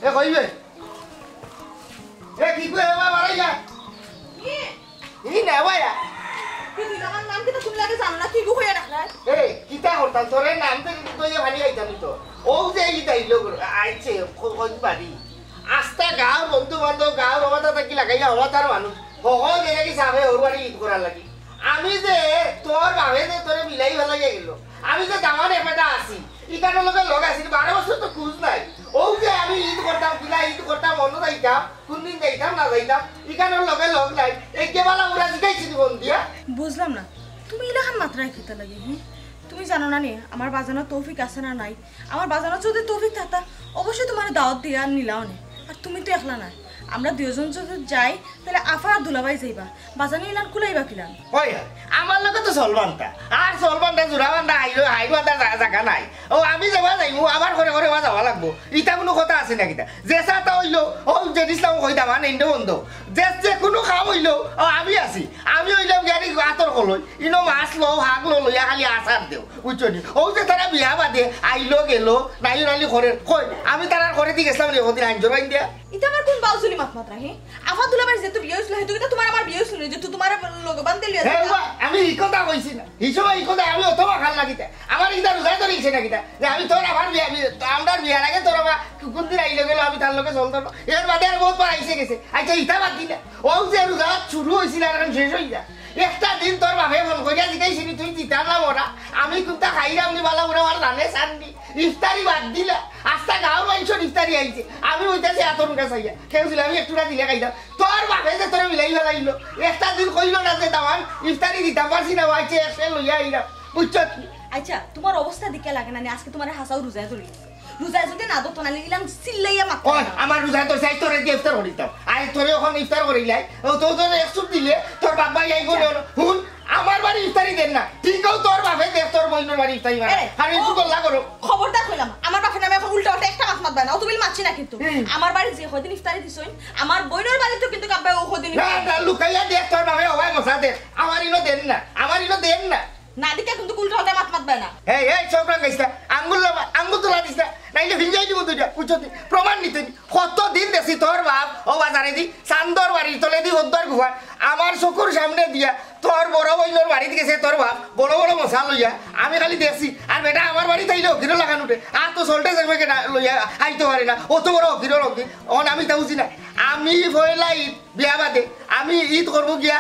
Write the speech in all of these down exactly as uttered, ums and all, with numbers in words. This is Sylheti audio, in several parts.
এ কইবে? এ কি কই এবার বাড়াই যা? ই না ভাইয়া। কি তুই আমার নাম কিতা তুমি লাগে জানো না? কি গো কইয়া রাখলাই? এ কিতা করতাম? তোরে নাম তো কিন্তু তো ইয়ে ভারি আইতাম তো। ও যে এই তাইলো আইছে, কই বাড়ি? আস্তা গাঁও বন্ধু বান্ধব, গাঁও বাবা তা কি লাগাইয়া হওয়া তার মানুষ। হকল এরা কি সাবে ওর বাড়ি ঈদ করার লাগি। আমি যে তোর বাবে যে তোরে মিলাই ভালাইয়া গেল, আমি যে দামান এপেটা আছি, ইকানোর লগে লগ আছি, বারো বছর তো খুঁজ নাই। ও যে আমি ঈদ করতাম, কিলা ঈদ করতাম, অন্য যাইতাম, কোন দিন যাইতাম না যাইতাম, ইকানোর লগে লগ নাই। এই যে বালা ওরা জিগাইছি জীবন দিয়া। বুঝলাম না, তুমি ইলাখান মাতরায় কিতা লাগি? হুম, তুমি জানো না নি আমার বাজানো তৌফিক আছে না নাই? আমার বাজানো যদি তৌফিক থাকতা, অবশ্যই তোমার দাওয়াত দিয়া নিলাও নে। আর তুমি তো একলা না, আমরা দুইজন যদি যাই, তাহলে আফা আর দুলাভাই যাইবা। বাজানো ইলান কুলাইবা কিলান? ওই, আমার লগে তো সলবানটা। আর সলবানটা জোড়া বান্ধা, হাইরো, হাইরো বান্ধা জা-, জায়গা নাই। ও, আমি যাওয়া যাইমু, আমার ঘরে ঘরে যাওয়া লাগবো। ইটা কোনো কথা আছে না কিতা? যে সাথে হইলো, ও যে ইসলাম কইতাম, আর নেন্ডে বন্ধ। যে, যে কোনো কাম হইলো, ও আমি আছি। আমি হইলাম গিয়ারি আতর কলই। ইনো মাছ লও, হাগ লও, লইয়া খালি আচার দেও। বুঝছো নি? ও যে তারা বিয়া বাদে, আইলো গেলো, নাই নালি করে। কই, আমি তারার করে দি গেছিলাম রে, ওদিন আঞ্জর বাইন দিয়া। ইতা আমার কোন বাউজুলি মাত মাতরা, হে? আফা দুলাভাইর যেহেতু বিয়া হইছিল, হেতু কিতা তোমার আমার বিয়া হইছিল না, যে তুই তোমার লগে বান্ধে লিয়া হে যাইতা? বাবা, আমি এই কথা কইছি না। এই সময় এই কথা আমি অত বাখান লাগিতে। আমার ইটা রোজা ধরে গেছে না কিতা? যে আমি তোর আমার বিয়া, বিয়া, তো আমরার বিয়ার আগে তোর বাবা কোন দিন আইলো গেলো, আমি তার লগে চলতাম না। এর বাদে আর বহুত বার আইছে গেছে। আচ্ছা, ইটা বাদ দিলে। ও যে রোজা শুরু হইছিল আর এখন শেষ হই যায়। একটা দিন তোর বাপে ফোন করিয়া জিজ্ঞাসি নি, তুই দিতাম না মরা। আমি কোনটা খাইলাম নি বালা বুড়া আমার জানে সার নি। ইফতারি বাদ দিলা। আস্তা গাঁওর মানুষের ইফতারি আইছে। আমি হইতাছি আতর উঠা চাইয়া। কেউ ছিল, আমি একটুটা দিলে খাইতাম। তোর বাপে যে তোরে মিলাই ফেলাইলো। একটা দিন কইলো না যে দামান ইফতারি দিতাম পারছি না, ভাইছে এসে লইয়া আইলাম। বুঝছো কি? আচ্ছা, তোমার অবস্থা দিকে লাগে না নি, আজকে তোমার হাসাও রোজায় ধরি। রোজায় যদি না ধরতো না, ইলাম চিল্লাইয়া মাত ওই, আমার রোজায় তো চাই তোরে দিয়ে ইফতার করিতাম। আই তোরে এখন ইফতার করিলাই। ও তো তোর এক চুপ দিলে, তোর বাবা আইবো আচ্ছা। না। হুন, আমার বাড়ি ইফতারি দেন না। ঠিক হোক, তোর বাপে দেখ, তোর বইনের বাড়ি ইফতারি বানায়। এ, আর এই ও, দুটো লা করো। খবরদার কইলাম, আমার বাপের নামে এখন উল্টা পাল্টা একটা মাত মাতবা না। অত বিল মাতছি না কিন্তু। হুম। আমার বাড়ি যে কদিন ইফতারি দিছইন, আমার বইনের বাড়িতেও কিন্তু কাব্বায় ও কদিন না, ইফতারি না, লুকাইয়া দেখ, তোর বাপে হবাই মশা দেখ। আমার ইনো দেন না, আমার ইনো দেন না। না দিকে কিন্তু উল্টা পাল্টা মাত মাতবা না। এই, এই, চোখ রাঙাইস না। আঙ্গুল লবা, আঙ্গুল তোলা দিস না। নাইলে ভিঞ্জাই দিব দুইটা। বুঝছো তুই? প্রমাণ নিতে নি। কত দিন দেখছি তোর বাপ, ও বাজারে দি, চান্দর বাড়ির তলে দি, হদ্দর গুহার। আমার চকুর সামনে দিয়া তোর বড় বইনর বাড়িত গেছে তোর বাপ, বড় বড় মশা লইয়া। আমি খালি দেখছি। আর বেটা আমার বাড়িত আইলে হকিরও লাখান উঠে। আর তো চলতে যাবে কেনা লইয়া আইতে পারে না। অত বড় হকিরও রকি। অন আমি তা বুঝি না। আমি পয়লা ঈদ বিয়া বাদে। আমি ঈদ করবো গিয়া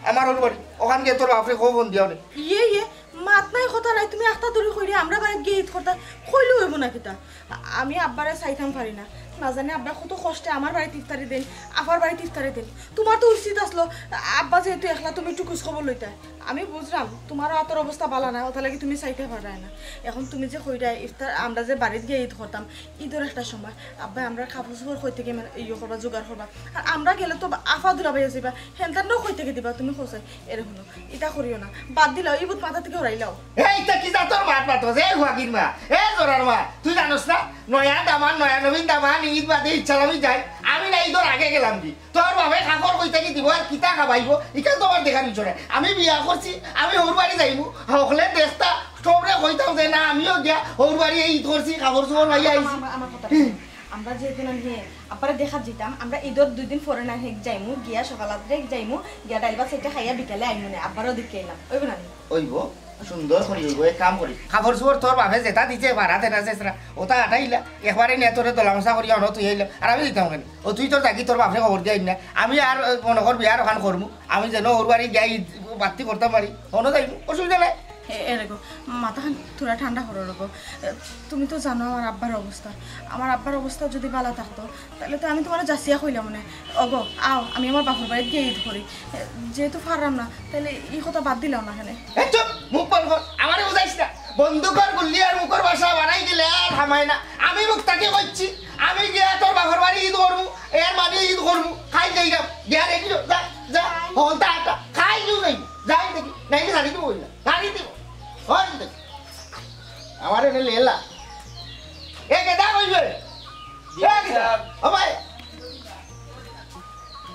আমার ওর বাড়ি। ওখান গিয়ে তোর বাপরে খবর ফোন দিয়াও নে। ইয়ে, ইয়ে, মাত নাই কথা নাই, তুমি আখতা দূরে কইরে আমরা বাড়িত গিয়া ঈদ করতা, কইলে হইব না কিতা? আমি আব্বারে চাইতাম পারি না, না জানি আব্বা কত কষ্টে আমার বাড়িত ইফতারি দেন, আফার বাড়িত ইফতারি দেন। তোমার তো উচিত আসলো, আব্বা যেহেতু একলা, তুমি একটু খোঁজ খবর লইতা। আমি বুঝলাম তোমারও আতর অবস্থা বালা না, ওটা লাগি তুমি চাইতে পারায় না। এখন তুমি যে কইরা ইফতার, আমরা যে বাড়িত গিয়া ঈদ করতাম, ঈদর একটা সময়, আব্বা আমরা কাপড় চোপড় কই থেকে মানে ইয়ে করবা, জোগাড় করবা, আর আমরা গেলে তো আফা দুলাভাই যাইবা, হেনতানও কই থেকে দিবা তুমি খোঁজে। এরে হুনো, ইতা করিও না, বাদ দিলাও, ইবুত মাথা থেকে হরাইলাও। এই তো কি জাতর মাত মাতো, এ হুয়াগির মা, এ জোরার মা, তুই জানোস না? নয়া দামান, নয়া নবীন দামান, ঈদ বাদে ইচ্ছা আমি যাই, আমি না ঈদর আগে গেলাম দি। তোর বাপে কাপড় কই থাকি দিব আর কিতা খাবাইব, ইখান তোমার দেখার বিষয় নাই। আমি বিয়া করছি, আমি হউর বাড়ি যাইমু, হকলে দেখতা, সবরে কইতাম যে না আমিও গিয়া হউর বাড়ি এই ঈদ করছি, কাপড় চোপড় লইয়া আইছি। আমার কথা হুম। আমরা যেদিন আমি আব্বারে দেখাত যাইতাম, আমরা ঈদর দুই দিন পরে না হেক যাইমু, গিয়া সকাল রাত্রে যাইমু, গিয়া ডাইল ভাত চাইটা খাইয়া বিকালে আইমু নে, আব্বারও দেখে আইলাম, অইব না নি? অইব, সুন্দর করি অইব, এক কাম করি। কাপড় চোপড় তোর বাপে যেটা দিছে ভাড়া দেনা চেষ্টা, ওটা আটাইলা, একবারে নিয়ে তোরে দলামশা করি অনো তুই আইলাম, আর আমি দিতাম কেন? ও তুই তোর থাকি তোর বাপরে খবর দিয়ে আইন না, আমি আর মনে কর বিয়ার ওখান করমু, আমি যেন ওর বাড়ি যাই বাত্তি করতাম পারি, অনো যাইমু, অসুবিধা নাই। এ, এরে গো, মাথাখান থুড়া ঠান্ডা করো রগো। এ, তুমি তো জানো আমার আব্বার অবস্থা। আমার আব্বার অবস্থা যদি বালা থাকতো, তাহলে তো আমি তোমারে যাচিয়া কইলাম মনে। ওগো, আও, আমি আমার বাপর বাড়িত গিয়া ঈদ করি। এ, যেহেতু পারলাম না, তাহলে ই কথা বাদ দিলাও না কেনে। এ, চুপ! মুখ বন্ধ কর। আমারে বুঝাইস না। বন্দুকর গুল্লি আর মুখর ভাষা বানাই দিলে আর থামায় না। আমি মুখ থাকি কইছি, আমি গিয়া তোর বাপর বাড়ি ঈদ করমু, এর মানে ঈদ করমু। খাই যাই গা। গিয়া রেডি হ। যা, যা। হন্তা আটা। খাই যাই। যাই দেখি। নাইলে গাড়ি দিব না। গাড়ি দিব। হন দেখি। আমার এনে লেলা। এ গেদা কইবে। এ গেদা। ও ভাই।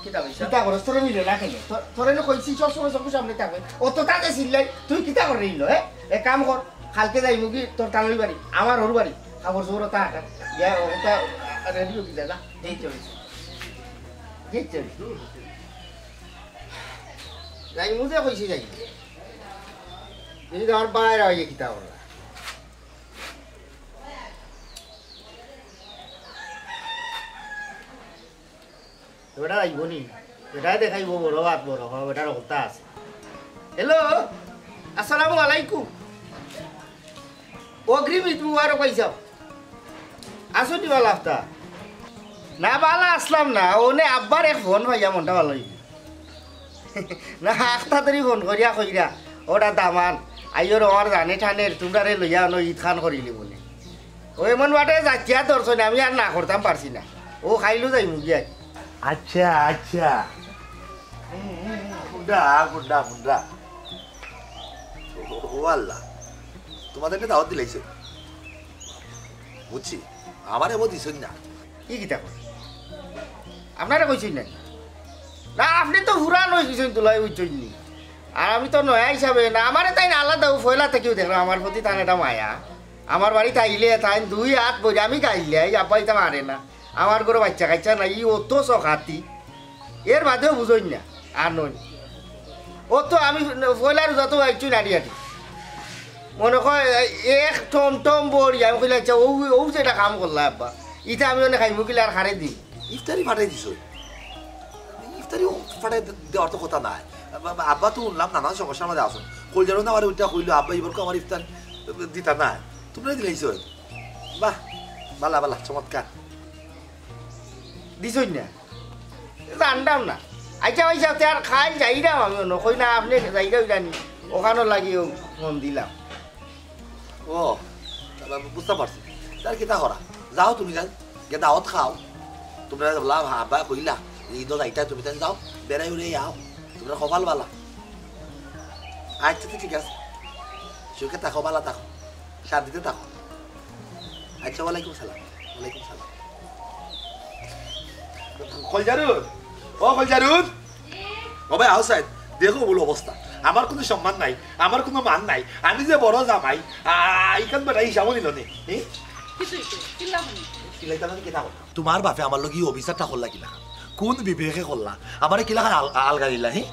কিতা কইছ? কিতা করছ? তোরে মিলে না কেনে? তোর-, তোরে না কইছি সব সময় চকুর সামনে থাকবে। অত তাতে চিল্লাই, তুই কিতা করে রইল, এ? এক কাম কর, কালকে যাইমু কি তোর তালই বাড়ি, আমার হউর বাড়ি। কাপড় চোপড় তা হাঁটা। ইয়া, ওটা রেডি হবি দাদা। এই চল। এই চল। যাই মুঝে কইছি যাই। যদি আমার বাইরে হয়ে কিতা করলা? বেটা আইব নি? বেটায় দেখাইব বড় বাত বড়, হ, বেটার হকলতা আছে। হ্যালো, আসসালামু আলাইকুম। অগ্রিম ঈদ মুবারক ভাই সাহেব। আসো নি বালা আফতা? না, বালা আসলাম না। ওনে আব্বার এক ফোন পাইয়া মনটা ভালা অইল। না, আখতা ধরি ফোন করিয়া কইরা, ওটা দামান, আইয়র আমার জানে ঠানের, তোমরারে লইয়া অনো ঈদ খান করিলি বলে। ও এমন বাটে যাচিয়া ধরছইন, আমি আর না করতাম পারছি না। ও খাইলো যাই মুগিয়া। আচ্ছা, আচ্ছা। হুম, হুম, হুম, হুন্ডা, হুন্ডা, হুন্ডা। ও, ও আল্লাহ, তোমাদের একটা দাওয়াত দিলাইছে। বুঝছি, আমারে ও দিছইন না। কি কিতা কর? আপনারে কইছইন না? না, আপনি তো পুরান অই গেছইন, তুলাই বুঝছইন নি। আর আমি তো নয়া হিসাবে না, আমারে তাইন আলাদা পয়লা থাকিও দেখলাম, আমার প্রতি তান একটা মায়া। আমার বাড়িত আইলে তাইন দুই হাত ভরি আমি গাইলে, এই আব্বা ইতা মারে না। আমার ঘরো বাচ্চা কাচ্চা নাই, ই অত সখাতি। এর বাদেও বুঝইন না, আর নয়। ও তো আমি পয়লা রোজা তো আইছু নাড়ি আড়ি। মনে কয় এক টম টম বড়ি, আমি কইলে, "আচ্ছা, ও, ও যেটা কাম করলা আব্বা, ইটা আমি অনে খাইমু কিলা আর খারে দিই।" ইফতারি ফাটাই দিছ। ইফতারি ফাটাই দে-, দেওয়ার তো কথা নাই। আব্বা, আব্বা তো শুনলাম নানান সমস্যার মাঝে আছইন। কলজারও না আমার ওইটা কইলো, "আব্বা, এবার আমার ইফতার দিতা না।" তোমরা দিলাইছ। বাহ, বালা, বালা, চমৎকার। দিছইন না? জানতাম না। আচ্ছা, ওই সাথে আর খাইল যাইরাম আমি অনো। কই না, আপনি যাইরা ওই জানি। ওখানো লাগি ও ফোন দিলাম। ও, তাহলে আমি বুঝতে পারছি। তার কিতা করা? যাও তুমি যাই। গিয়া দাওয়াত খাও। তোমরা বললাম, হ্যাঁ, আব্বা কইলা, ঈদ যাইতা তুমি তাই যাও, বেড়াই উড়ে আও। তোমরা কপাল বালা। আচ্ছা, তো ঠিক আছে। সুখে থাকো, বালা থাকো, শান্তিতে থাকো। আচ্ছা, ওয়ালাইকুম সালাম। ওয়ালাইকুম সালাম। কলজারুদ, ও কলজারুদ, ও ভাই, আও সাইড। দেখো বলো অবস্থা, আমার কোনো সম্মান নাই, আমার কোনো মান নাই। আমি যে বড় জামাই, আ-, ইখান বেটা হিসাবও নিল নি। হি? কিতা অইছে? চিল্লাও কেনে? চিল্লাইতাম না, কিতা করতাম? তোমার বাপে আমার লগে ই অবিচারটা করলা কিলাখান? কোন বিবেকে করলা? আমারে কিলাখান আল-, আলগা দিলা, হি?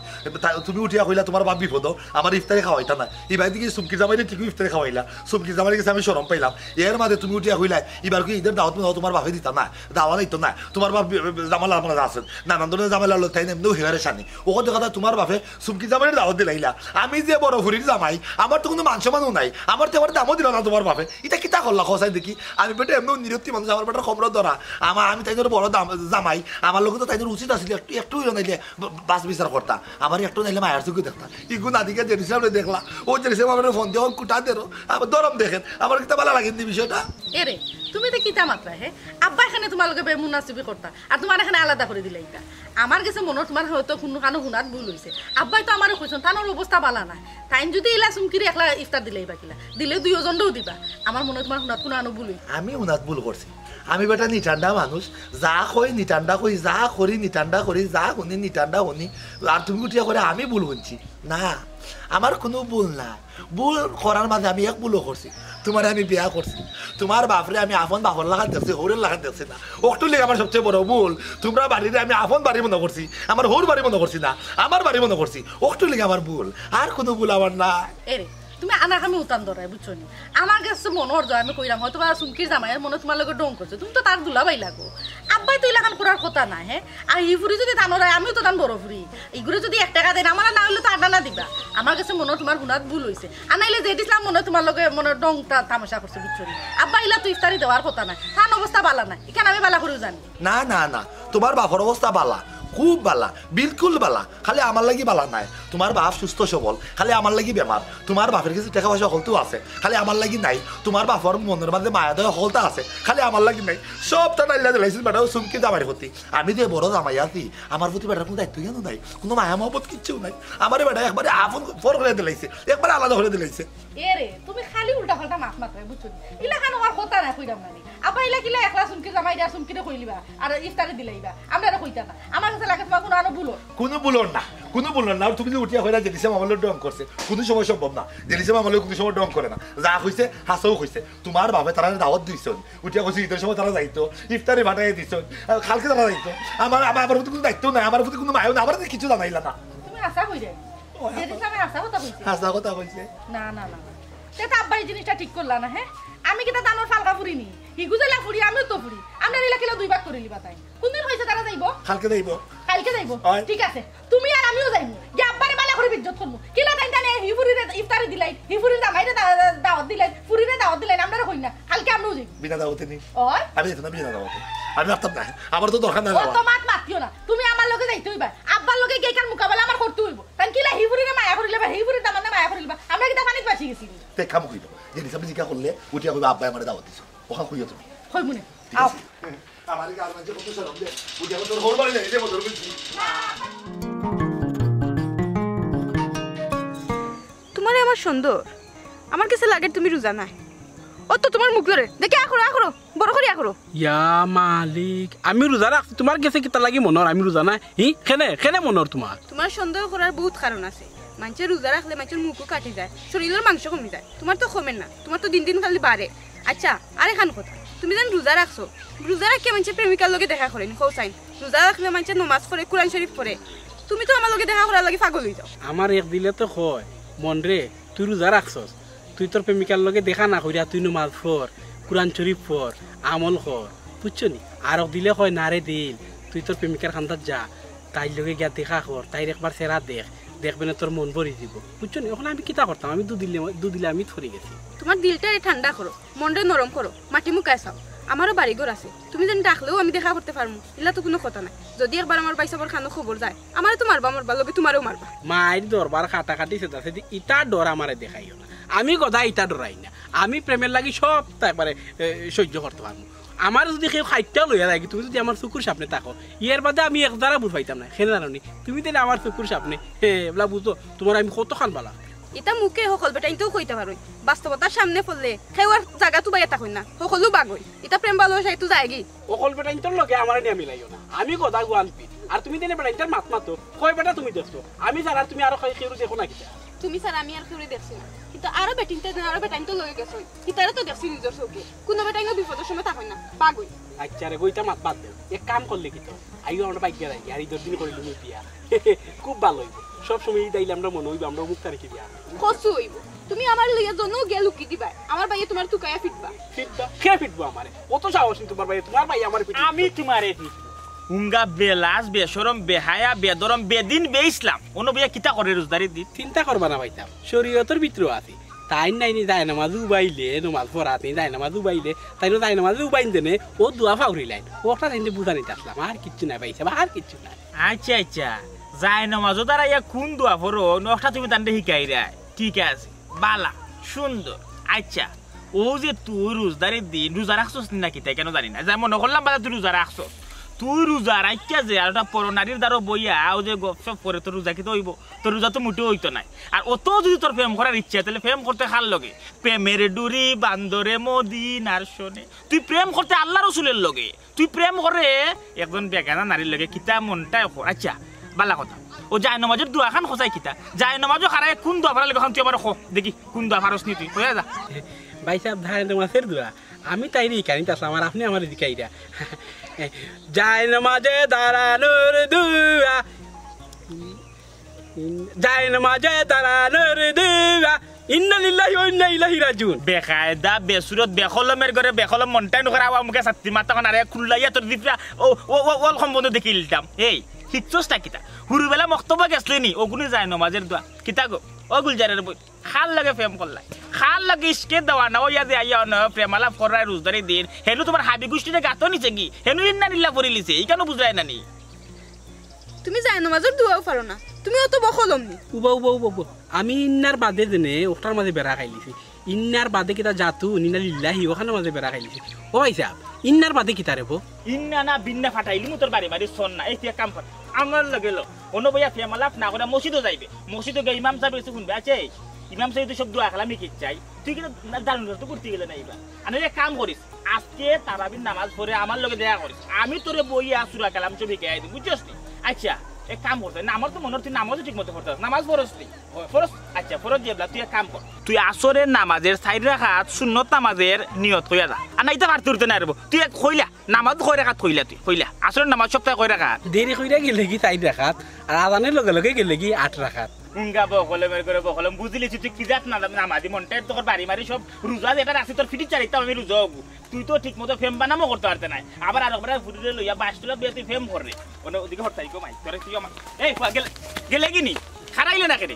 তা-, তুমি উঠিয়া কইলা তোমার বাপ বিপদ, আমার ইফতারি খাওয়াইতা না। ই বাড়িত গিয়া সুমকির জামাইরে ঠিকউ ইফতারি খাওয়াইলা। সুমকির জামাইর গেছে আমি শরম পাইলাম। এর মাঝে তুমি উঠিয়া কইলা, ইবার কি ঈদর দাওয়াত মনে হয় তোমার বাপে দিতা না, দাওয়াত দিত না। তোমার বাপ বি-, বি-, ঝামেলা মাঝে আছইন। নানান ধরনের ঝামেলা লইতে এমনেউ হেগারে শানি। ও কথা কথা তোমার বাপে সুমকির জামাইরে দাওয়াত দিলাইলা। আমি যে বড় ফুরির জামাই, আমার তো কোনো মান সম্মানও নাই। আমার তো আমার দামও দিল না তোমার বাপে। ইটা কিতা করলা কও চাই দেখি? আমি বেটা এমনেও নিরুক্তি মানুষ, আমার বেটার খবর ধরা। আমার, আমি তাইনর বড় দাম, জামাই, আমার লগে তো তাইনর উচিত আছিল একটু, একটু ইয়ে নাইলে বা-, বাছ বিচার করতা। আমার একটু নাইলে মায়ার চোখে দেখতা। ইগু নাদিকে জেরুসালামে দেখলা, ও জেরুসালাম আমার ফোন দিয়ে, "ও কুটা দেরো, আমার দরম দেখেন, আমার কিতা ভালা লাগেন দি বিষয়টা।" এরে, তুমি তো কিতা মাতরা, হে? আব্বা এখানে তোমার লগে বেমুনাসিবি করতা, আর তোমার এখানে আলাদা করি দিলাইতা। আমার গেছে মনে হয় তোমার হয়তো কোনো কানো হুনাত ভুল হইছে। আব্বাই তো আমারে কইছইন, তানোর অবস্থা ভালা না। তাইন যদি ইলা সুমকিরে একলা ইফতার দিলাইবা কিলা, দিলে দুইওজনরেও দিবা। আমার মনে হয় তোমার হুনাত কোনো আনো ভুল হইছে। আমি হুনাত ভুল করছি? আমি বেটা নিটান্ডা মানুষ, যা কই নিটান্ডা কই, যা করি নিটান্ডা করি, যা হুনি নিটান্ডা হুনি। আর তুমি উঠিয়া করে আমি ভুল হুনছি? না, আমার কোনো ভুল না। ভুল করার মাঝে আমি এক ভুলও করছি। তোমারে আমি বিয়া করছি, তোমার বাপরে আমি আপন বাপর লাখান দেখছি, হউরর লাখান দেখছি না। অকটু লাগি আমার সবচেয়ে বড় ভুল, তোমরা বাড়িরে আমি আপন বাড়ি মনে করছি, আমার হউর বাড়ি মনে করছি না, আমার বাড়ি মনে করছি। অকটু লাগি আমার ভুল, আর কোনো ভুল আমার না। এরে, তুমি আনা খামে উতান ধরাই, বুঝছো নি? আমার গেছে মনে হয় যে আমি কইলাম, হয়তো বা সুমকির জামাইয়ে মনে তোমার লগে ঢং করছে, তুমি তো তার দুলাভাই লাগো। আব্বাই তো ইলাখান করার কথা না, হে? আর ই ফুরি যদি তান অয়, আমিও তো তান বড় ফুরি। ইগুরে যদি এক টেকা দেন, আমার না হইলে তো আড্ডা না দিবা। আমার গেছে মনে হয় তোমার হুনাত ভুল হইছে। আর নাইলে যে দিছিলাম মনে হয় তোমার লগে মনে হয় ঢং তা-, তামাশা করছে, বুঝছো নি? আব্বা ইলা তো ইফতারি দেওয়ার কথা না, তান অবস্থা ভালা না, ইখান আমি ভালা করিও জানি। না, না, না, তোমার বাপর অবস্থা ভালা, খুব ভালা, বিলকুল ভালা। খালি আমার লাগি ভালা নায়। তোমার বাপ সুস্থ সবল, খালি আমার লাগি বেমার। তোমার বাপর গেছে টেকা পয়সা হকলতা আছে, খালি আমার লাগি নাই। তোমার বাপর মনর মাঝে মায়া দয়া হকলতা আছে, খালি আমার লাগি নাই। সবটা নাইলা দিলাইছইন বেটা ও সুমকির জামাইর প্রতি। আমি যে বড় জামাই আছি, আমার প্রতি বেটার কোনো দায়িত্ব জ্ঞানও নাই, কোনো মায়া মহব্বত কিচ্ছু নাই। আমারে বেটা একবারে আপন পর করি দিলাইছে, একবারে আলাদা করি দিলাইছে। এরে, তুমি খালি উল্টা পাল্টা মাত মাতরায়, বুঝছো নি? ইলাখান অওয়ার কথা নায়, কইরাম না নি। আব্বা ইলা কিলা একলা সুমকির জামাইরে আর সুমকিরে কইলিবা, আর ইফতারি দিলাইবা, আমরারে কইতা না। আমার গেছে লাগে তোমার কোনো আনো ভুল অর। কোনো ভুল অর না, কুনু ভুল না, তুমি যে উঠিয়া কইরা জেলিসা মামার লগে ঢং করছে, কুনু সময় সম্ভব না। জেলিসা মামার লগে কুনু সময় ঢং করে না। যা কইছে, হাছাউ কইছে। তুমার বাপে তারারে দাওয়াত দিছইন। উঠিয়া কইছে, "ইদর সময় তারা যাইতো, ইফতারি পাঠাইয়া দিছইন। আর কাইলকে তারা যাইতো।" আমার, আমার, আমার প্রতি কুনু দায়িত্ব নাই, আমার প্রতি কুনু মায়াও নাই, আমারে কিচ্ছু জানাইলা না। তুমি হাছা কইরে। ও, জেলিসা মামায় হাছা কথা কইছে। হাছা কথা কইছে। না, না, না, না। তে তো আব্বায় ই জিনিসটা ঠিক করলা না, হে? আমি কিতা তানর ফালকা ফুরি নি? হিগু যেলা ফুরি, আমিও তো ফুরি। আমরারে ইলা কিলা দুই ভাগ করিলিবা তাইন? কুনদিন কইছে তারা যাইবো? কাইলকে যাইবো। কাইলকে যাইবো? অয়। ঠিক আছে, তুমি আর আমিও যাইমু। গিয়া আব্বারে বালা করি বেইজ্জত করমু। কিলা তাইন তাইন হি ফুরিরে ইফতারি দিলাইন, হি ফুরির জামাইরে দা-, দা-, দাওয়াত দিলাইন, ফুরিরে দাওয়াত দিলাইন, আমরারে কইন না। কাইলকে আমরাও যাইমু। বিনা দাওয়াতে নি? অয়। আমি যাইতাম না বিনা দাওয়াতে। আমি পারতাম না। আমার তো দরকার নাই ও যাওয়ার। তো মাত মাতিও না। তুমি আমার লগে যাইতে অইবা। আব্বার লগে গিয়া ইখান মোকাবেলা আমার করতে অইবো। তাইন কিলা হি ফুরিরে মায়া করিলিবা, হি ফুরির দামান্দরে মায়া করিলিবা। আমরা কিতা পানিত ভাসি গেছি নি? তে কাম কইবো। জেলিসা মামায় জিকার করলে, উঠিয়া কইবা, "আব্বায় আমারে দাওয়াত দিছইন।" অখান কইও তুমি। কইমু নে। ঠিক আছে? আও। আমারে গাঁওর মানষে কত শরম দেয়। উঠিয়া কইবা, "তোর হউর বাড়ি যাইরে, বদর করছি।" তুমারে আমার সন্দেহ। আমার গেছে লাগের তুমি রোজা নায়। অতো তুমার মুখ ধরে। দেখি আ করো, আ করো। বড় করি আ করো। ইয়া মালিক, আমি রোজা রাখছি, তুমার গেছে কিতার লাগি মনো অর আমি রোজা নায়? হি? কেনে, কেনে মনো অর তুমার? তুমার সন্দেহ করার বউত কারণ আছে। মানষে রোজা রাখলে মানষর মুখও কাটি যায়, শরীলর মাংস কমি যায়। তুমার তো কমের না, তুমার তো দিন দিন খালি বাড়ে। আইচ্ছা, আরেকখান কথা, তুমি যেন রোজা রাখছো, রোজা রাখিয়া মানষে প্রেমিকার লগে দেখা করে নি, কও চাইন। রোজা রাখলে মানষে নমাজ পড়ে, কুরআন শরীফ পড়ে। তুমি তো আমার লগে দেখা করার লাগি পাগল অইযাও। আমার এক দিলে তো কয়, "মনরে, তুই রোজা রাখছস, তুই তোর প্রেমিকার লগে দেখা না করিয়া তুই নমাজ পড়, কুরআন শরীফ পড়, আমল কর।" বুঝছো নি? আরক দিলে কয়, "না রে দিল, তুই তোর প্রেমিকার কান্দাত যা, তাইর লগে গিয়া দেখা কর, তাইর একবার চেহারা দেখ, দেখবে না তোর মন ভরি দিবো।" বুঝছো নি? অখন আমি কিতা করতাম? আমি দুদিলে, দুদিলে আমি থরি গেছি। তুমার দিলটারে ঠান্ডা করো, মনরে নরম করো, মাটি মুকায় চাও। আমারও বাড়ি ঘর আছে, তুমি যেন ডাকলেও আমি দেখা করতে পারমু, ইলা তো কুনু কথা নায়। যুদি একবার আমার ভাইসাবর কানো খবর যায়, আমারে তো মারবা, মারবা, লগে তুমারেও মারবা। মাইর দরবার কাটাকাটি সেটা সেটি ইতা ডর আমারে দেখাইও না। আমি গধা ইতা ডরাই না। আমি প্রেমের লাগি সবতা একবারে, এ, সইজ্য করতে পারমু। আমারে যুদি কেউ কাইট্টা লইয়া যায়গি, তুমি যুদি আমার চকুর সামনে থাকো, এর বাদে আমি এক দারা বুঝ পাইতাম না। কেনে জানো নি? তুমি তাইলে আমার চকুর সামনে, হে, এবলা বুঝো, তুমারে আমি কতখান বালা। ইতা মুখে হকল বেটাইন্তেউ কইতা পারইন, বাস্তবতার সামনে পড়লে কেউ আর জাগাত উবাইয়া থাকইন না, হকলউ বাগইন। ইতা প্রেম ভালোবাসা ইতু যায়গি? হকল বেটাইন্তর লগে আমারে নিয়া মিলাইও না, আমি গধা গোয়ালপি। আর তুমি তাইলে বেটাইন্তর মাত মাতো, কয় বেটা তুমি দেখছো? আমি ছাড়া আর তুমি আরো কেউ, কেউরে দেখো না কিতা? তুমি ছাড়া আমি আর কেউরে দেখছি না, কিন্তু আরো বেটিন্তে, আরো বেটাইন্তর লগে গেছইন, ইতারে তো দেখছি নিজর চউখে। কুনু বেটাইনও বিপদর সময় থাকইন না, বাগইন। আইচ্ছা রে, গইতা মাত বাদ দেও। এক কাম করলে কিতা অয়? আইও আমরা বাইগ্গা যাই, আর ইদর দিন করিলিমু বিয়া। খুব ভালা অইবো। সব সময় ইদ আইলে আমরার মনো অইবো, আমরা অমুক তারিখে বিয়া। কসু অইবো। তুমি আমারে লইয়া যনউ গিয়া লুকি দিবায়। আমার ভাইয়ে তুমারে তুকাইয়া ফিটবা। ফিটবা? কে ফিটবো আমারে? অত সাহস নি তুমার ভাইয়ে, তুমার ভাইয়ে আমারে ফিটবো। আমি তুমারে ফিটবো। উঙ্গা বেলাজ, বেশরম, বেহায়া, বেদরম, বেদিন, বেইসলাম। অনো বইয়া কিতা করে রোজদারির দিন? চিন্তা করবা না ভাইসাব, শরিয়তর ভিতরেও আছে। তাইন নাইনি জায়নামাজো উবাইলে, নমাজ পড়াত নি জায়নামাজো উবাইলে, তাইনও জায়নামাজো উবাইন দেনে, অউ দোয়া ফাউরিলাইন। অউটা তাইনরে বুঝানিত আছলাম, আর কিচ্ছু নায় ভাইসাব, আর কিচ্ছু নায়। আইচ্ছা, আইচ্ছা, জায়নামাজো দাঁড়াইয়া কুন দোয়া পড়ো, অউটা তুমি তানরে হিকাইরায়। ঠিক আছে, বালা, সুন্দর। আইচ্ছা, অউ যে তুই রোজদারির দিন, রোজা রাখছস নি না কিতা, ইখানও জানি না। যা মনো করলাম বালা তুই রোজা রাখছস। তুই রোজা রাখিয়া যে আর একটা পরনারীর দ্বারো বইয়া, অউ যে গপসপ করে, তোর রোজা কিতা অইবো? তোর রোজা তো মুটেও অইতো নায়। আর অত যুদি তোর প্রেম করার ইচ্ছা, তাইলে প্রেম করতে কার লগে? প্রেমের ডুরি বান্দরে মদিনার সনে। তুই প্রেম করতে আল্লার রসুলের লগে। তুই প্রেম করে একজন বেগানা নারীর লগে, কিতা মনটায় কর। আইচ্ছা, বালা কথা। অউ জায়নামাজর দোয়াখান কছাইন কিতা? জায়নামাজো খাড়াইয়া কুন দোয়া পড়ার লাগি অখান তুই আমারে ক, দেখি, কুন দোয়া পারস নি তুই? কইয়া যা। ভাইসাব, জায়নামাজর দোয়া। আমি তাইরে হিকানিত আছলাম, আর আপনে আমারে হিকাইরা। জায়নামাজে দাঁড়ানোর দোয়া। জায়নামাজে দাঁড়ানোর দোয়া। ইন্না লিল্লাহি ওয়া ইন্না ইলাইহি রাজিউন। বেকায়দা, বেসুরত, বেকলমের ঘরে বেকলম মনটায় নু করে আওয়া মুখে ছাত্তি মারতা অখন আরে খুল্লাইয়া তোর জিফরা, অউ, অউ, অউ, অল সম্বন্ধ দেখিলিতাম। এই, হিকছস না কিতা? হুরুবেলা মক্তবো গেছলে নি, অগুনে জায়নামাজর দোয়া। কিতা গো? ও গুলজারের বইন, কার লগে প্রেম করলায়? কার লগে ইশকে দেওয়ানা অইয়া যে আইয়া অনো প্রেম আলাপ কররায় রোজদারির দিন? হেনু তুমার হাবি গুষ্টিরে গাতো নিছে গি? হেনু ইন্না লিল্লাহ পড়িলিছে, ইখানও বুঝরায় না নি? তুমি জায়নামাজর দোয়াও পারো না, তুমি অত বকলম নি। উবা, উবা, উবা, উবা। আমি ইন্নার বাদে দেনে অটার মাঝে বেড়া খাইলিছি। ইন্নার বাদে কিতা জাতু, ইন্না লিল্লাহি, অখানর মাঝে বেড়া খাইলিছি। ও ভাইসাব, ইন্নার বাদে কিতা রেবো? ইন্না না বিন্না ফাটাইলিমু তোর বাড়ি বাড়ি সন না। এই তুই এক কাম কর, আমার লগে ল। অনো বইয়া প্রেম আলাপ না করে মসজিদো যাইবে। মসজিদো গিয়া ইমাম সাবে কিছু হুনবে। আইচ্ছা, এই ইমাম সাবে তো সব দোয়া কালাম হিকাইত চায়। তুই কিতা না দারুণ তো করতে গেলে না ইবা। আর এক কাম করিস, আইজকে তারাবির নামাজ পড়ে আমার লগে দেখা করিস, আমি তোরে বইয়া সূরা কালাম সব হিকাইয়া দিমু, বুঝছস নি? আইচ্ছা, এক কাম করতে, নামাজ তো মনে হয় তুই নামাজও ঠিক মতো পড়তে পারস, নামাজ ফরজ তুই। ফরজ, আচ্ছা, ফরজ যে বলা, তুই এক কাম কর। তুই আসরের নামাজের চাইর রাকাত সুন্নত নামাজের নিয়ত কইয়া যা। আর না, ইতা পারতে উঠতে না রে বা। তুই এক কইলা, নামাজ কয় রাকাত কইলা তুই, কইলা। আসরের নামাজ সপ্তাহে কয় রাকাত? দেরি কইরা গেলে কি চাইর রাকাত, আর আজানের লগে লগে গেলে কি আট রাকাত। হুঙ্গা বকলমের করে বকলম, বুঝিলিছি তুই কি জাত না, নামাজি মনটা তোর বাড়ি মারি সব রোজা যেটা রাখছি তোর ফিটির চারিতাম আমি রোজা হবো। তুই তো ঠিক মতো ফেম বানামও করতে পারতে নাই। আবার আর একবার ফুটুরে লইয়া বাস তুলা দিয়ে তুই ফেম কর রে। ওনে ওদিকে হরতাই গো মাই, তোরে তুই আমার, এই ফুয়া গেলে, গেলে কি নি? খারাইলে না কেনে?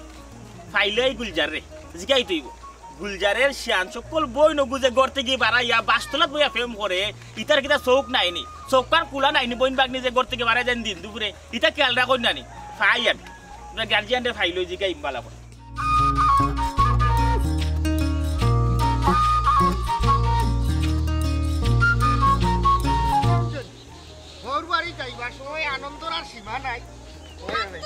ফাইলে এই গুলজার রে, জিগাই তুই গো। গুলজারের শিয়ান সকল বই নগু যে ঘর থেকে বাড়াইয়া বাসতলাত বইয়া ফেম করে, ইতার কিতা চোখ নাইনি? চোখ কান কুলা নাইনি? বইন বাগনি যে ঘর থেকে বাড়াই দেন দিন দুপুরে, ইতা খেয়াল রাখইন নানি? ফাই আমি। তোমরা গার্জিয়ানরে ফাইলে জিগাই ইম্বালা করে। বউর বাড়ি যাইবার সময় আনন্দর আর সীমা নাই।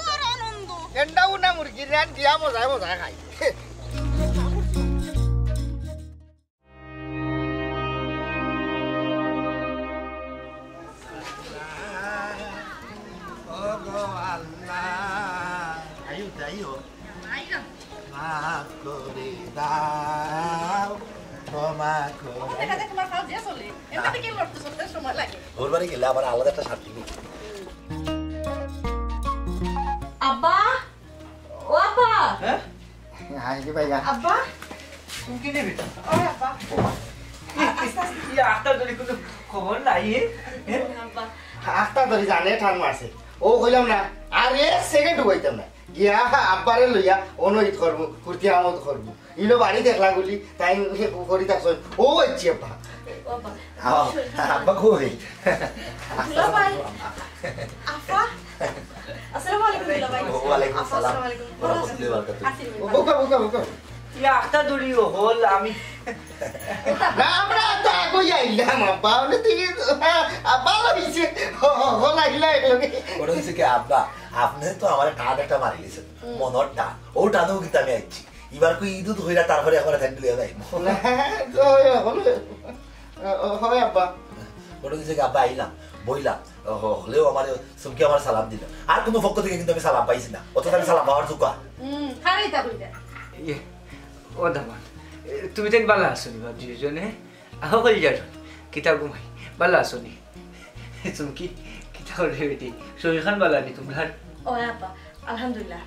তোর আনন্দ। এন্ডাও না মুরগির রান দিয়া মজায় মজায় খাই। ও গো আল্লাহ। আইও, আইও। মাফ করে দাও, ক্ষমা করে। দেখা যায় তোমার খাওয়া যে চলে। এমনিতে কি লড়তে চড়তে সময় লাগে? ওর বাড়ি গেলে আবার আলাদা একটা শান্তি নেই। আব্বা, ও আব্বা। হ্যাঁ? আয় রে ভাইয়া। আব্বা। তুমি কি নেবে? ও আব্বা। আস্তে আস্তে। ইয়া, আখতা ধরি কোনো খবর নাই, এ? হ্যাঁ? আব্বা। আখতা ধরি জানে ঠান মারছে। ও কইলাম না, আর এক সেকেন্ড উবাইতাম না। গিয়া আব্বারে লইয়া অনইত করবো, ফুর্তি আমোদ করবো। ইনো বাড়ি দেখলা গুলি, তাই করি থাকছইন। ও আইছি আব্বা। ও আব্বা। আও, আব্বা কই? দুলাভাই। আফা। আসসালামু আলাইকুম দুলাভাই। ওয়ালাইকুম আফা, সালাম। আসসালামু আলাইকুম। ওয়া রাহমাতুল্লাহি ওয়া বারাকাতুহু। আসি দুলাভাই। ও বাবা, ও বাবা, ও বাবা। ইয়া, আখতা ধরি হল আমি। না, আমরা তো আগেই আইলাম আব্বা। মানে তুই, আব্বা, ভালো হইছে। হল আইলা একলগে। ওটা হইছে কি আব্বা? আপনি তো আমার টান একটা মারি দিয়েছেন। মনর টান। ও টানেও কিন্তু আমি আইছি। এবার কই ইদুত হইলা, তারপরে একবারে থাকি লইয়া যাই। না, তো হয়, হয়, হয় আব্বা। ওটা দিছে কি আব্বা আইলাম, বইলাম, ও, হলেও আমার চুমকি আমার সালাম দিল। আর কোনো পক্ষ থেকে কিন্তু আমি সালাম পাইছি না, অথচ আমি সালাম পাওয়ার যোগ্য। হুম, খালি তা কইতা। ইয়ে, ও দামান, এ, তুমি তাই বালা আছো নি বা দুইজনে? আহ, কই যার? কিতা ঘুমাই? বালা আছো নি? চুমকি, কিতা করে বেটি? শরীর খান বালা নি তোমরার? ও আব্বা, আলহামদুলিল্লাহ,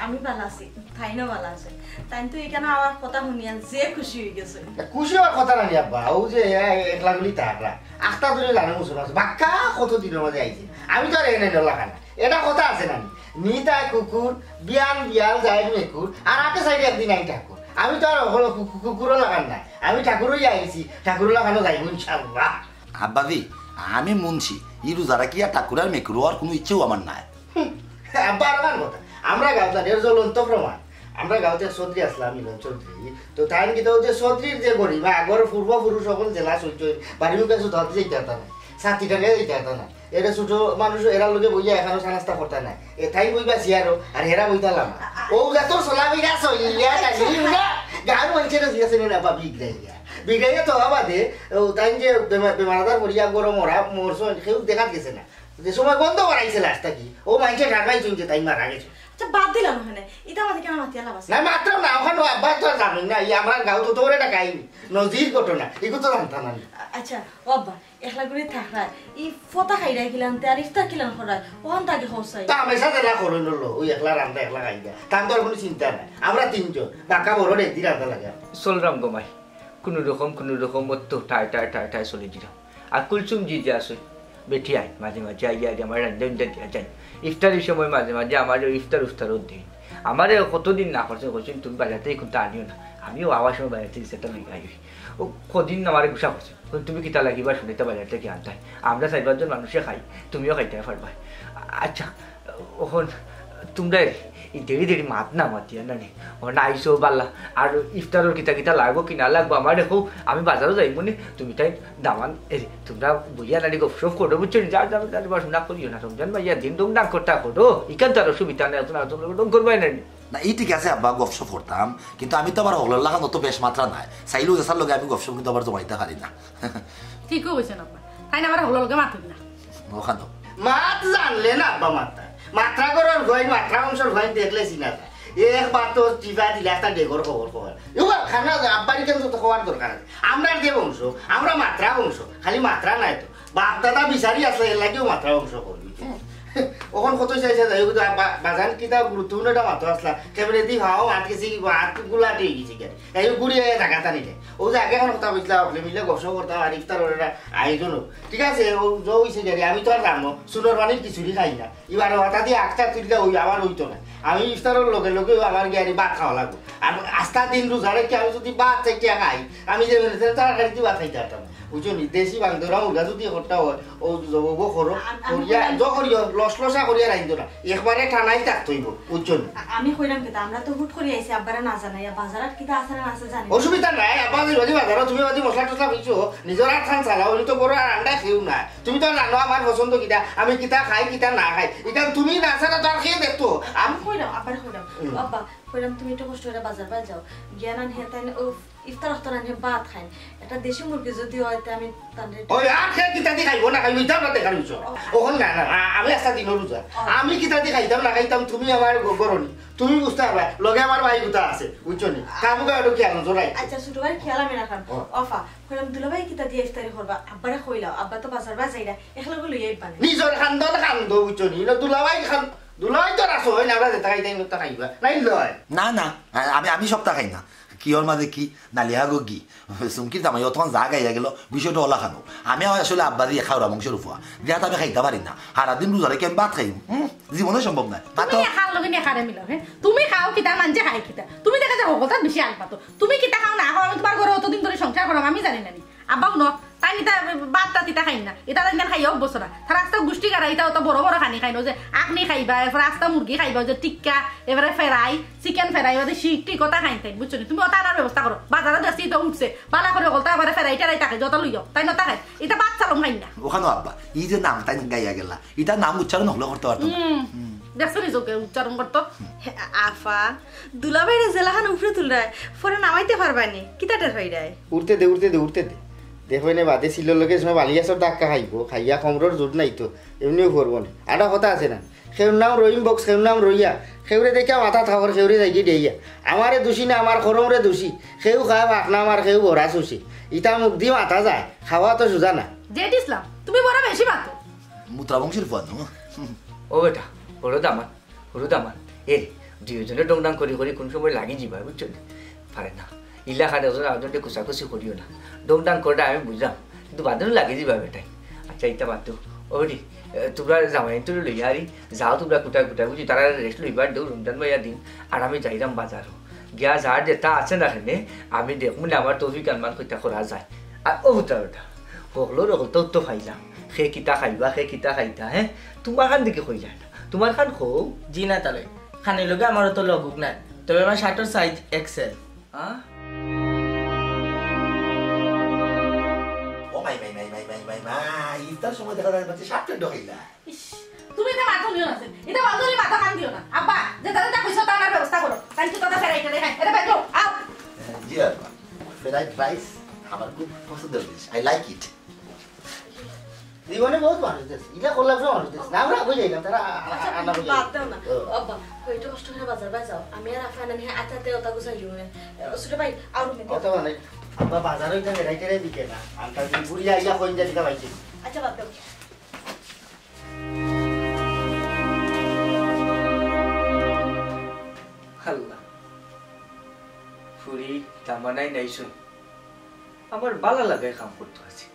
আমি বালা আছি, তাইনও বালা আছে। তাইন তো এখানে আমার কথা শুনিয়া যে খুশি হয়ে গেছে। খুশি হওয়ার কথা না নি আব্বা, ও যে এ-, একলা গুলি তাকরা। আখতা ধরি জানো মুসলমান আছে, বাক্কা কত দিনের মাঝে আইছে। আমি তো আর এনে নিলাম না। এটা কথা আছে না নি? নি তাই কুকুর, বিয়ান বিয়াল যায় মেকুর, আর আটে সাইডে একদিন আই ঠাকুর। আমি তো আর অকল কু-, কু-, কুকুরও লাগান না। আমি ঠাকুরই আইছি, ঠাকুরও লাগানো যাইব ইনশাআল্লাহ। আব্বাজি, আমি মুন্সি, ই রোজা রাখিয়া ঠাকুর আর মেকুরও আর কোনো ইচ্ছেও আমার নাই। হুম, আব্বা আর আমার কথা। আমরা গাঁওত না, এর জ্বলন্ত প্রমাণ। আমরা গাঁওত এক চৌধুরী আসলাম, মিলন চৌধুরী। তো তাই কিতা যে চৌধুরীর যে গরিমা, আগর পূর্বপুরুষ সকল জেলা চলছে, বাড়ি মুখে শুধু হাতে যাইতে পারতাম না। ছাতি টাকা যাইতে পারতাম না। এরা ছোট মানুষ, এরা লোকে বইয়া এখানো চা নাস্তা করতা না। এ তাই বইবা চেয়ারো, আর হেরা বইতা লামা। ও যা তোর চলা বইরা চলিয়া যাইলি না। গাঁর মানুষেরা জিজ্ঞাসা নেই না, বা বিগড়াইয়া। বিগড়াইয়া তো বাদে, ও তাই যে বেমার, বেমার আজার করিয়া গরম ওরা মরছে, কেউ দেখাত গেছে না। যে সময় বন্ধ করাইছে লাশটা কি, ও মানুষে ঢাকাই শুনছে তাই মারা গেছে। আচ্ছা, বাদ দিলাম ওখানে। ইটা আমাদের কেন মাতিয়া লাভ আছে? না, মাত্র না, ওখানে আব্বা তো আর জানেন না। এই আমরা গাঁও তো তোরে ঢাকাই, নজির ঘটনা, এগুলো তো জানতাম না। আ-, আচ্ছা, ও আব্বা, একলা করে থাকরায়, ই ফতা খাইরায় কিলানতে আর ইফতার কিলান করায়, ওখান তাকে খরচাই। তা হামেশা যেলা করইন লো, ওই একলা রান্দা, একলা খাইবা। তান তো আর কোনো চিন্তা নাই। আমরা তিনজন, বাক্কা বড় রেডি রান্দা লাগে। চলরাম গো মাই, কোনো রকম, কোনো রকম অত ঠায়, ঠায়, ঠায়, ঠায় চলি দিলাম। আর কুলসুম জি যে আছে, বেটি আই, মাঝে মাঝে আইয়া, আইয়া আমার রান্দা উন্দা দিয়া যাই। ইফতারির সময় মাঝে মাঝে আমার ওই ইফতার উফতারও দেই। আমারে কতদিন না করছেন, কইছেন, "তুমি বাজার থেকে কোনটা আনিও না।" আমিও আওয়ার সময় বাজার থেকে সেটা লই আই। ও কদিন আমারে গুসা করছে। কই, "তুমি কিতা লাগিবা শুনিতা বাজার থেকে আনতায়? আমরা চাইর পাঁচজন মানুষে খাই, তুমিও খাইতায় পারবায়।" আচ্ছা, অখন তোমরা ই দেরি দেরি মাত না মাতিয়া না নি। ও না আইসো বালা, আর ইফতারর কিতা কিতা লাগবো কি না লাগবো আমারে কও, আমি বাজারও যাইমু নি, তুমি তাই দামান, এ, তোমরা বইয়া নানি গপসপ করো, বুঝছো নি? যার যার যার বাস না করিও না, রমজান ভাইয়া দিন রমজান করতা করো, ইখান তো আর অসুবিধা নাই, তোমরা তোমরা রং করবাই না নি। না, ই ঠিক আছে আব্বা, গপসপ করতাম, কিন্তু আমি তো আবার হকলর লাখান অত বেশ মাত্রা নাই। চাইলেও যেসার লগে আমি গপসপ কিন্তু আবার জমাইতে পারি না। ঠিকও কইছেন আব্বা, তাই না আমার হকলর লগে মাতুক না। ওখানো। মাত জানলে না আব্বা মাত। মাত্রা করার ভয়, মাত্রা বংশর ভয় দেখলে চিনা যায়। একবার তো টিপা দিলে একটা ডেগর খবর খবর। এবার খানা আব্বারি কেন তো খবর দরকার আছে। আমরা যে বংশ, আমরা মাত্রা বংশ, খালি মাত্রা নাই তো। বাপ দাদা বিচারি আসলে এর লাগিও মাত্রা বংশ করবি। অখন কত চাইছে যাই হোক, বা-, বাজান কিতা গুরুত্বপূর্ণ একটা মাত্রা আসলা। কেবলে দি ভাও আট গেছি, আট গুলা আট হয়ে গেছি গেছে। এই ঘুরিয়ে জায়গা টানি দেয়। ও যে আগে এখন কথা বলছিলাম, আপনি মিলে গসব করতাম আর ইফতার ওরা আয়োজন হোক। ঠিক আছে, ও যে হইছে গেছে, আমি তো আর জানো, সুন্দর পানির খিচুড়ি খাই না। এবার হঠাৎ দিয়ে আখটা তুললে ওই আবার হইতো না। আমি ইফতারের লগে লগে আমার গিয়ে ভাত খাওয়া লাগবো। আর আস্তা দিন রোজা রেখে আমি যদি ভাত চাইতে খাই, আমি যে বেড়েছে তরকারি দিয়ে ভাত খাইতে পারতাম না। বুঝছো নি? দেশি বান্দরা মুরগা যদি একটা হয়, ও জবো করো, আ-, আমি করিয়া, কইলাম জ করিও, লস লসা করিয়া রাইন্দো না। একবারে টানাই থাকতে হইব, বুঝছো নি? আ-, আমি কইলাম কিতা, আমরা তো হুট করি আইছি, আব্বারে না জানাইয়া, বাজারাত কিতা আছে না আছে জানি না। অসুবিধা নাই, আব্বা যদি বাজারো তুমি যদি মশলা টসলা বুঝছো, নিজের হাত খান চালাও, উনি তো বড় আর আন্ডা খেয়েও না। তুমি তো জানো আমার পছন্দ কিতা, আমি কিতা খাই, কিতা না খাই। ইখান তুমি না ছাড়া তো আর খেয়ে দেখতো। আমি কইলাম, আব্বারে কইলাম, হুম। "আব্বা, কইলাম তুমি একটু কষ্ট করে বাজার বায় যাও, গিয়া নান হে তাই ও ইফতার আখতার আনিয়া ভাত খাইন, একটা দেশি মুরগি যদি হয় তে আমি তানরে।" ওই আর খেয়ে কিতা দি খাইবো না খাইবো, ইটা আমার দেখার বিষয়। ওখান না, না, আ-, আমি একটা দিনও রোজা। ও। আমি কিতা দি খাইতাম না খাইতাম, তুমি আমার গ-, গরনি। তুমি বুঝতে পারবা, লগে আমার ভাই গুতা আছে, বুঝছো নি? কামু গায়ে একটু খেয়াল নজর রাখো। আচ্ছা, ছোট ভাই খেয়াল আমি রাখাম। ও। অফা, কইলাম, "দুলাভাই কিতা দিয়া ইফতারি করবা?" আব্বারে কইলাও, আব্বা তো বাজার বায় যাইরা, একলগে লইয়া আইবা নি। নিজর খান্দন খান্দো, বুঝছো নি? না দুলাভাই খান-, দুলাভাই তো রাসো হয় না, আমরা যেটা খাইতাই ওটা খাইবা। নাই লয়। না, না, আ-, আমি, আমি সবটা খাই না। কি ওর মাঝে কি? নালিয়া গো কি? সুমকির জামাই অতক্ষণ যা গাইয়া গেল, বিষয়টা ওলা খানো। আমি আসলে আব্বাদি খাওয়া মাংসের উপা। যেটা আমি খাইতে পারি না। সারাদিন রোজা রেখে আমি ভাত খাই। হুম? জীবনে সম্ভব নয়। ভাত তুমি তো একার লগে নিয়ে খারে মিলাও, হ্যাঁ? তুমি খাও কিতা, মানছে খাই কিতা? তুমি দেখা যায় হকলতার বেশি আলপা তো। তুমি কিতা খাও না খাও, আমি তোমার ঘরে অতদিন ধরে সংসার করলাম, আমি জানি না নি। আব্বা হুনো, তাই নিতা ভাত টাত ইতা খাইন না। ইতা তাই খাইয়া অভ্যস্ত না। তারা আস্তা গুষ্টি গাড়া, ইতা অত বড় বড় খানি খাইন। ওই যে আখনি খাইবা, এরপরে আস্তা মুরগি খাইবা, ওই যে টিক্কা, এবারে ফেরাই, চিকেন ফেরাই, ওই যে শিক টিক ওটা খাইন তাই, বুঝছো নি? তুমি ওটা আনার ব্যবস্থা করো। বাজারে দেখছি তো উঠছে। বালা করে হকলতা আবার ফেরাই টেরাই থাকে, যত লইও। তাই না তা খাই। ইতা ভাত চালম খাইন না। ওখানো আব্বা, এই যে নাম তাই গাইয়া গেলা, ইতার নাম উচ্চারণ হকলে করতে পারতো না। হুম। দেখছো নি চোখে উচ্চারণ করতো? হে, আফা, দুলাভাইরে জেলাখান উপরে তুলরায়, পরে নামাইতে পারবায় নি? কিতা টের পাইরায়? উঠতে দে, উঠতে দে, উঠতে দে। দেখবে নে বাদে সিলর লগে সময় বালি গাছর ধাক্কা খাইবো, খাইয়া কমরর জোর নাই তো, এমনিও পড়বো না। আটা কথা আছে না, কেউর নাম রহিম বক্স, কেউর নাম রইয়া, কেউরে দেখিয়া মাথা থাকর, কেউরে যাইগি ডেইয়া। আমারে দোষী না, আমার করমরে দোষী, কেউ খায় পাক না আমার, কেউ বড়া চুষি। ইতা মুখ দি মাথা যায়, খাওয়া তো সুজা না। জেড ইসলাম, তুমি বড় বেশি মাতো। মুত্রাবংশীর ফুয়া নু। ও বেটা, বড় দামান, বড় দামান। এ, দুইজনে ডংডাং করি করি কোন সময় লাগি যিবা, বুঝছো নি? পারে না। ইলা খান একজন আরেকজনরে কুচাকুচি করিও না। ডংডাং করাটা আমি বুঝলাম, কিন্তু বাদে লাগি যিবা বেটাই। আচ্ছা, ইতা বাদ দেও। ও বেটি, এ, তোমরা জামাই তো লইয়া আরি, যাও তোমরা কোথায় কোথায় বুঝি, তারা রেস্ট লইবার দেও, রমজান ভাইয়া দিন, আর আমি যাইরাম বাজারো। গিয়া যার যেটা আছে না এখানে, আমি দেখমু না আমার তৌফিক আনমান কইতা করা যায়। আর ও বুঝতে বেটা, হকলর হকলতাও তো পাইলাম। হে কিতা খাইবা, হে কিতা খাইতা, হ্যাঁ? তোমার খান দেখি কই যায় না। তোমার খান কও। জি না তাহলে। খানির লগে আমারও তো লগুক নাই। তবে আমার শার্টর সাইজ এক্সেল। হ্যাঁ? ও মাই, মাই, মাই, ইফতার সময় দেখা যায় বাচ্চা শার্ট প্যান্ট ঢোকাইলা। ইস, তুমি এটা মাথা নিও না, স্যার। এটা বাদ দিলে মাথা কান দিও না। আব্বা, যেটা যেটা কইছো, তা আনার ব্যবস্থা করো। তাই কি কথা ফেরাই টেরাই খাই। এটা বাইর করো, আও। জি আব্বা, ফ্রাইড রাইস আমার খুব পছন্দের ডিশ। I like it. জীবনে বহুত মানুষ দেখছি, এটা করলাম সব মানুষ দেখছি। না, আমরা বুঝে গেলাম, তারা আ-, আ-, আচ্ছা, আলাদা তুমি বুঝে বাদ গেলাম। দাও না। ও। আব্বা, ওই একটু কষ্ট করে বাজার বায় যাও। আমি আর আফা নানি আতে আতে ওটা গুছাই দিব না। ছোট ভাই, আও রুমে দিও। অত মানে, আব্বা বাজার হইতে বেড়াইতে রে দিকে না। আনটা দিয়ে ঘুরিয়া আইয়া কইন জানি তা পাইছি। আচ্ছা, বাদ দাও। আল্লাহ, ফুরি তামানাই নাইছুন। আমার বালা লাগে কাম করতে আছে।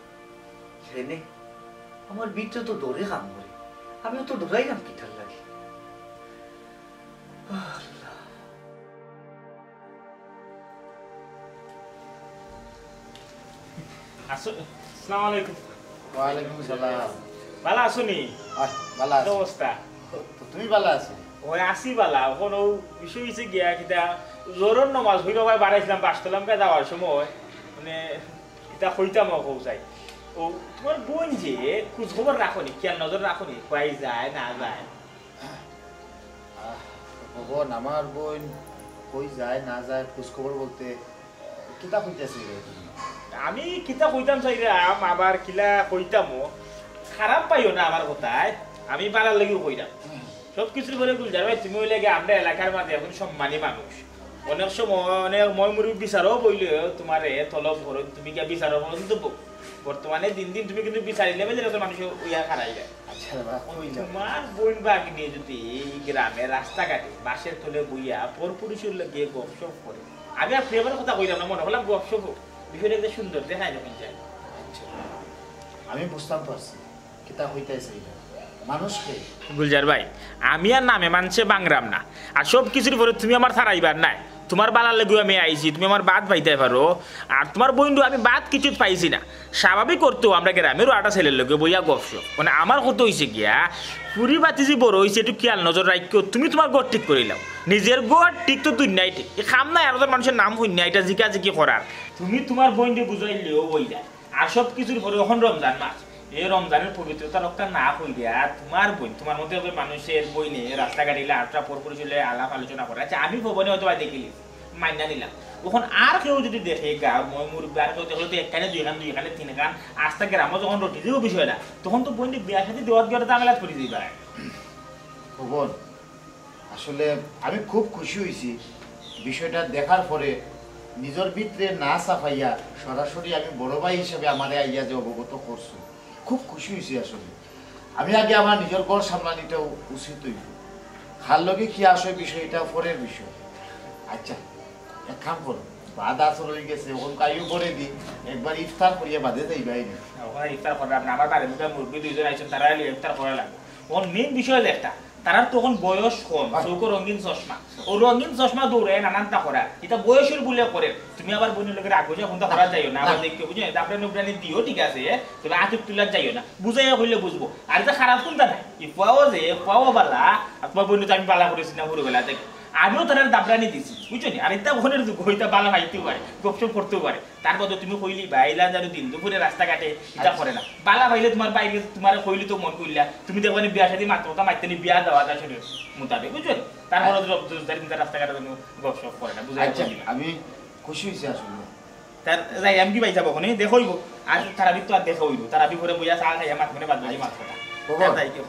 হেনে আমার ভিতরে তো ডরে কাম করে। আমিও তো ডরাইলাম কিতার লাগি। আল্লাহ। আসো-, আসসালামু আলাইকুম। ওয়ালাইকুম সালাম। ভালা আছো নি? আহ, ভালা কি আছি। অবস্থা? তো তুমি ভালা আছো? ওই আছি ভালা। অখন ও বিষয় হইছে গিয়া কিতা, জোহরর নমাজ হইল ভাই বাড়াইছিলাম, বাসতলাম কা যাওয়ার সময়, মানে, কিতা কইতাম ও কও যাই। ও, তোমার বোন যে খোঁজ খবর রাখো নি, খেয়াল নজর রাখো নি, কই যায় না যায়? আহ, বোন, আমার বোন কই যায় না যায়, খোঁজ খবর বলতে, আহ, কিতা কইতেছি রে তুমি? আমি কিতা কইতাম চাইরাম, আবার কিলা কইতাম ও, খারাপ পাইও না আমার কথায়, আমি পাড়ার লাগিও কইরাম। সব কিছুর পরে গুলজার ভাই, তুমি অইলে গিয়া আমরা এলাকার মাঝে এখন সম্মানী মানুষ। অনেক সময় অনেক ময় মুরব্বি বিচারও বইলে তোমারে তলব করো, তুমি গিয়া বিচারও পর্যন্ত বও। বর্তমানে দিন দিন তুমি কিন্তু বিচারি লেভেলের এত মানুষ ইয়া খারাই যায়। আচ্ছা বাবা, কইলাম। তোমার বইন ভাগ্নি যদি এই গ্রামে রাস্তাঘাটে বাঁশের তলে বইয়া পরপুরুষের লগে গপসপ করে, আমি আর প্রেমের কথা কইলাম না, মনে করলাম গপসপ হোক, বিষয়টা একটা সুন্দর দেখায় যখন যায়। আচ্ছা, আমি বুঝতাম পারছি। কিতা কইতাই চাইরা? মানুষ কে? গুলজার ভাই, আমি আর নামে মানষে বাংরাম না। আর সব কিছুর পরে তুমি আমার ছাড়াইবার নাই। তোমার বালার লাগিও আমি আইছি, তুমি আমার বাদ পাইতায় পারো। আর তোমার বইনরে আমি বাদ কিচ্ছুত পাইছি না। স্বাভাবিক করতো আমরা গ্রামের আটা ছেলের লগে বইয়া গপসপ। মানে আমার কথা অইছে গিয়া, ফুরি বাতিজি বড় অইছে, একটু খেয়াল নজর রাখিও। তুমি তোমার ঘর ঠিক করিলাও, নিজের ঘর ঠিক তো দুনিয়াই ঠিক। এই কাম নাই আর ওদের মানুষের নাম হইন না, এটা জিকা জিকি করার। তুমি তোমার বইনরে বুঝাইলেও বই যায়। আর সব কিছুর পরে এখন রমজান মাস, এই রমজানের পবিত্রতা রক্ষা না করিয়া তোমার বইন, তোমার মতো হবে মানুষের বইনে রাস্তাঘাটে ইলা আটটা পর পরে চলে আলাপ আলোচনা করে। আচ্ছা, আমি ভবনে হয়তো বা দেখিলি, মাইনা নিলাম। এখন আর কেউ যদি দেখে, গাঁও ময় মুরব্বি আর কেউ দেখলে তো একখানে দুইখান, দুইখানে তিনখান, আস্তা গ্রামও যখন রটি দিব বিষয়টা, তখন তো বইনরে বিয়া শাদী দেওয়ার গিয়ে ঝামেলাত পড়ি যাইবা। ভবন, আসলে আমি খুব খুশি হইছি বিষয়টা দেখার পরে। নিজের ভিতরে না চাপাইয়া সরাসরি আমি বড় ভাই হিসাবে আমারে আইয়া যে অবগত করছো, খুব খুশি হইছি আসলে। আমি আগে আমার নিজের ঘর সামলানিটাও উচিত হইব। কার লগে কি আসে বিষয়, এটা পরের বিষয়। আচ্ছা, এক কাম করো, বাদ আসর হয়ে গেছে, এখন কাইও করে দি, একবার ইফতার করিয়া বাদে যাইবাই না। ওখানে ইফতার করার না, আমার বাড়ির মুখে মুরব্বি দুইজন আইছেন, তারা ইফতার করা লাগবে। ওর মেইন বিষয় হলো একটা, তারার তো এখন বয়স কম, আচ্ছা। চোখে রঙিন চশমা। ও রঙিন চশমা দৌড়ে নানানটা করা। এটা বয়সের বুলে করে। তুমি আবার বইনর লগে রাগ হইয়া কোনটা করা যাইও না। আবার না। দেখতে বুঝো, এটা আপনি নুবরানি দিও, ঠিক আছে? তবে আতিক তুলার যাইও না। বুঝাইয়া কইলে বুঝবো। আর এটা খারাপ কোনটা নাই। এই পাও যে, পাও বালা, আর তোমার বইন তো আমি বালা করেছি না হুরুবেলা থেকে। আমিও তারার দাবরানি দিছি, বুঝছো নি? আর এটা বোনের যুগ, ওইটা বালা খাইতেও পারে, গপসপ করতেও পারে। তার মধ্যে তুমি কইলি বা, ইলা যেন দিন দুপুরে রাস্তাঘাটে ইটা আচ্ছা। করে না। বালা পাইলে তোমার বাইরে তোমার কইলি তো মন কইলা। তুমি দেখো নি বিয়া শাদী মাত্র কথা মাইতে নি বিয়া দেওয়া যায় শরীর মোতাবেক, বুঝছো? তারপরে আচ্ছা। তো রোজদারি চিন্তা রাস্তাঘাটে তুমি গপসপ করে না, বুঝাই আচ্ছা, কইলি না। আমি খুশি হইছি আসলে। তার যাই আমি কি ভাই যাবো ওখানে, দেখা হইব। আর তারাবি তো আর দেখা হইব। তারাবি পরে বইয়া চা খাইয়া মাত মানে বাদ বাকি মাত কথা। বাবা। আর তাই কেউ।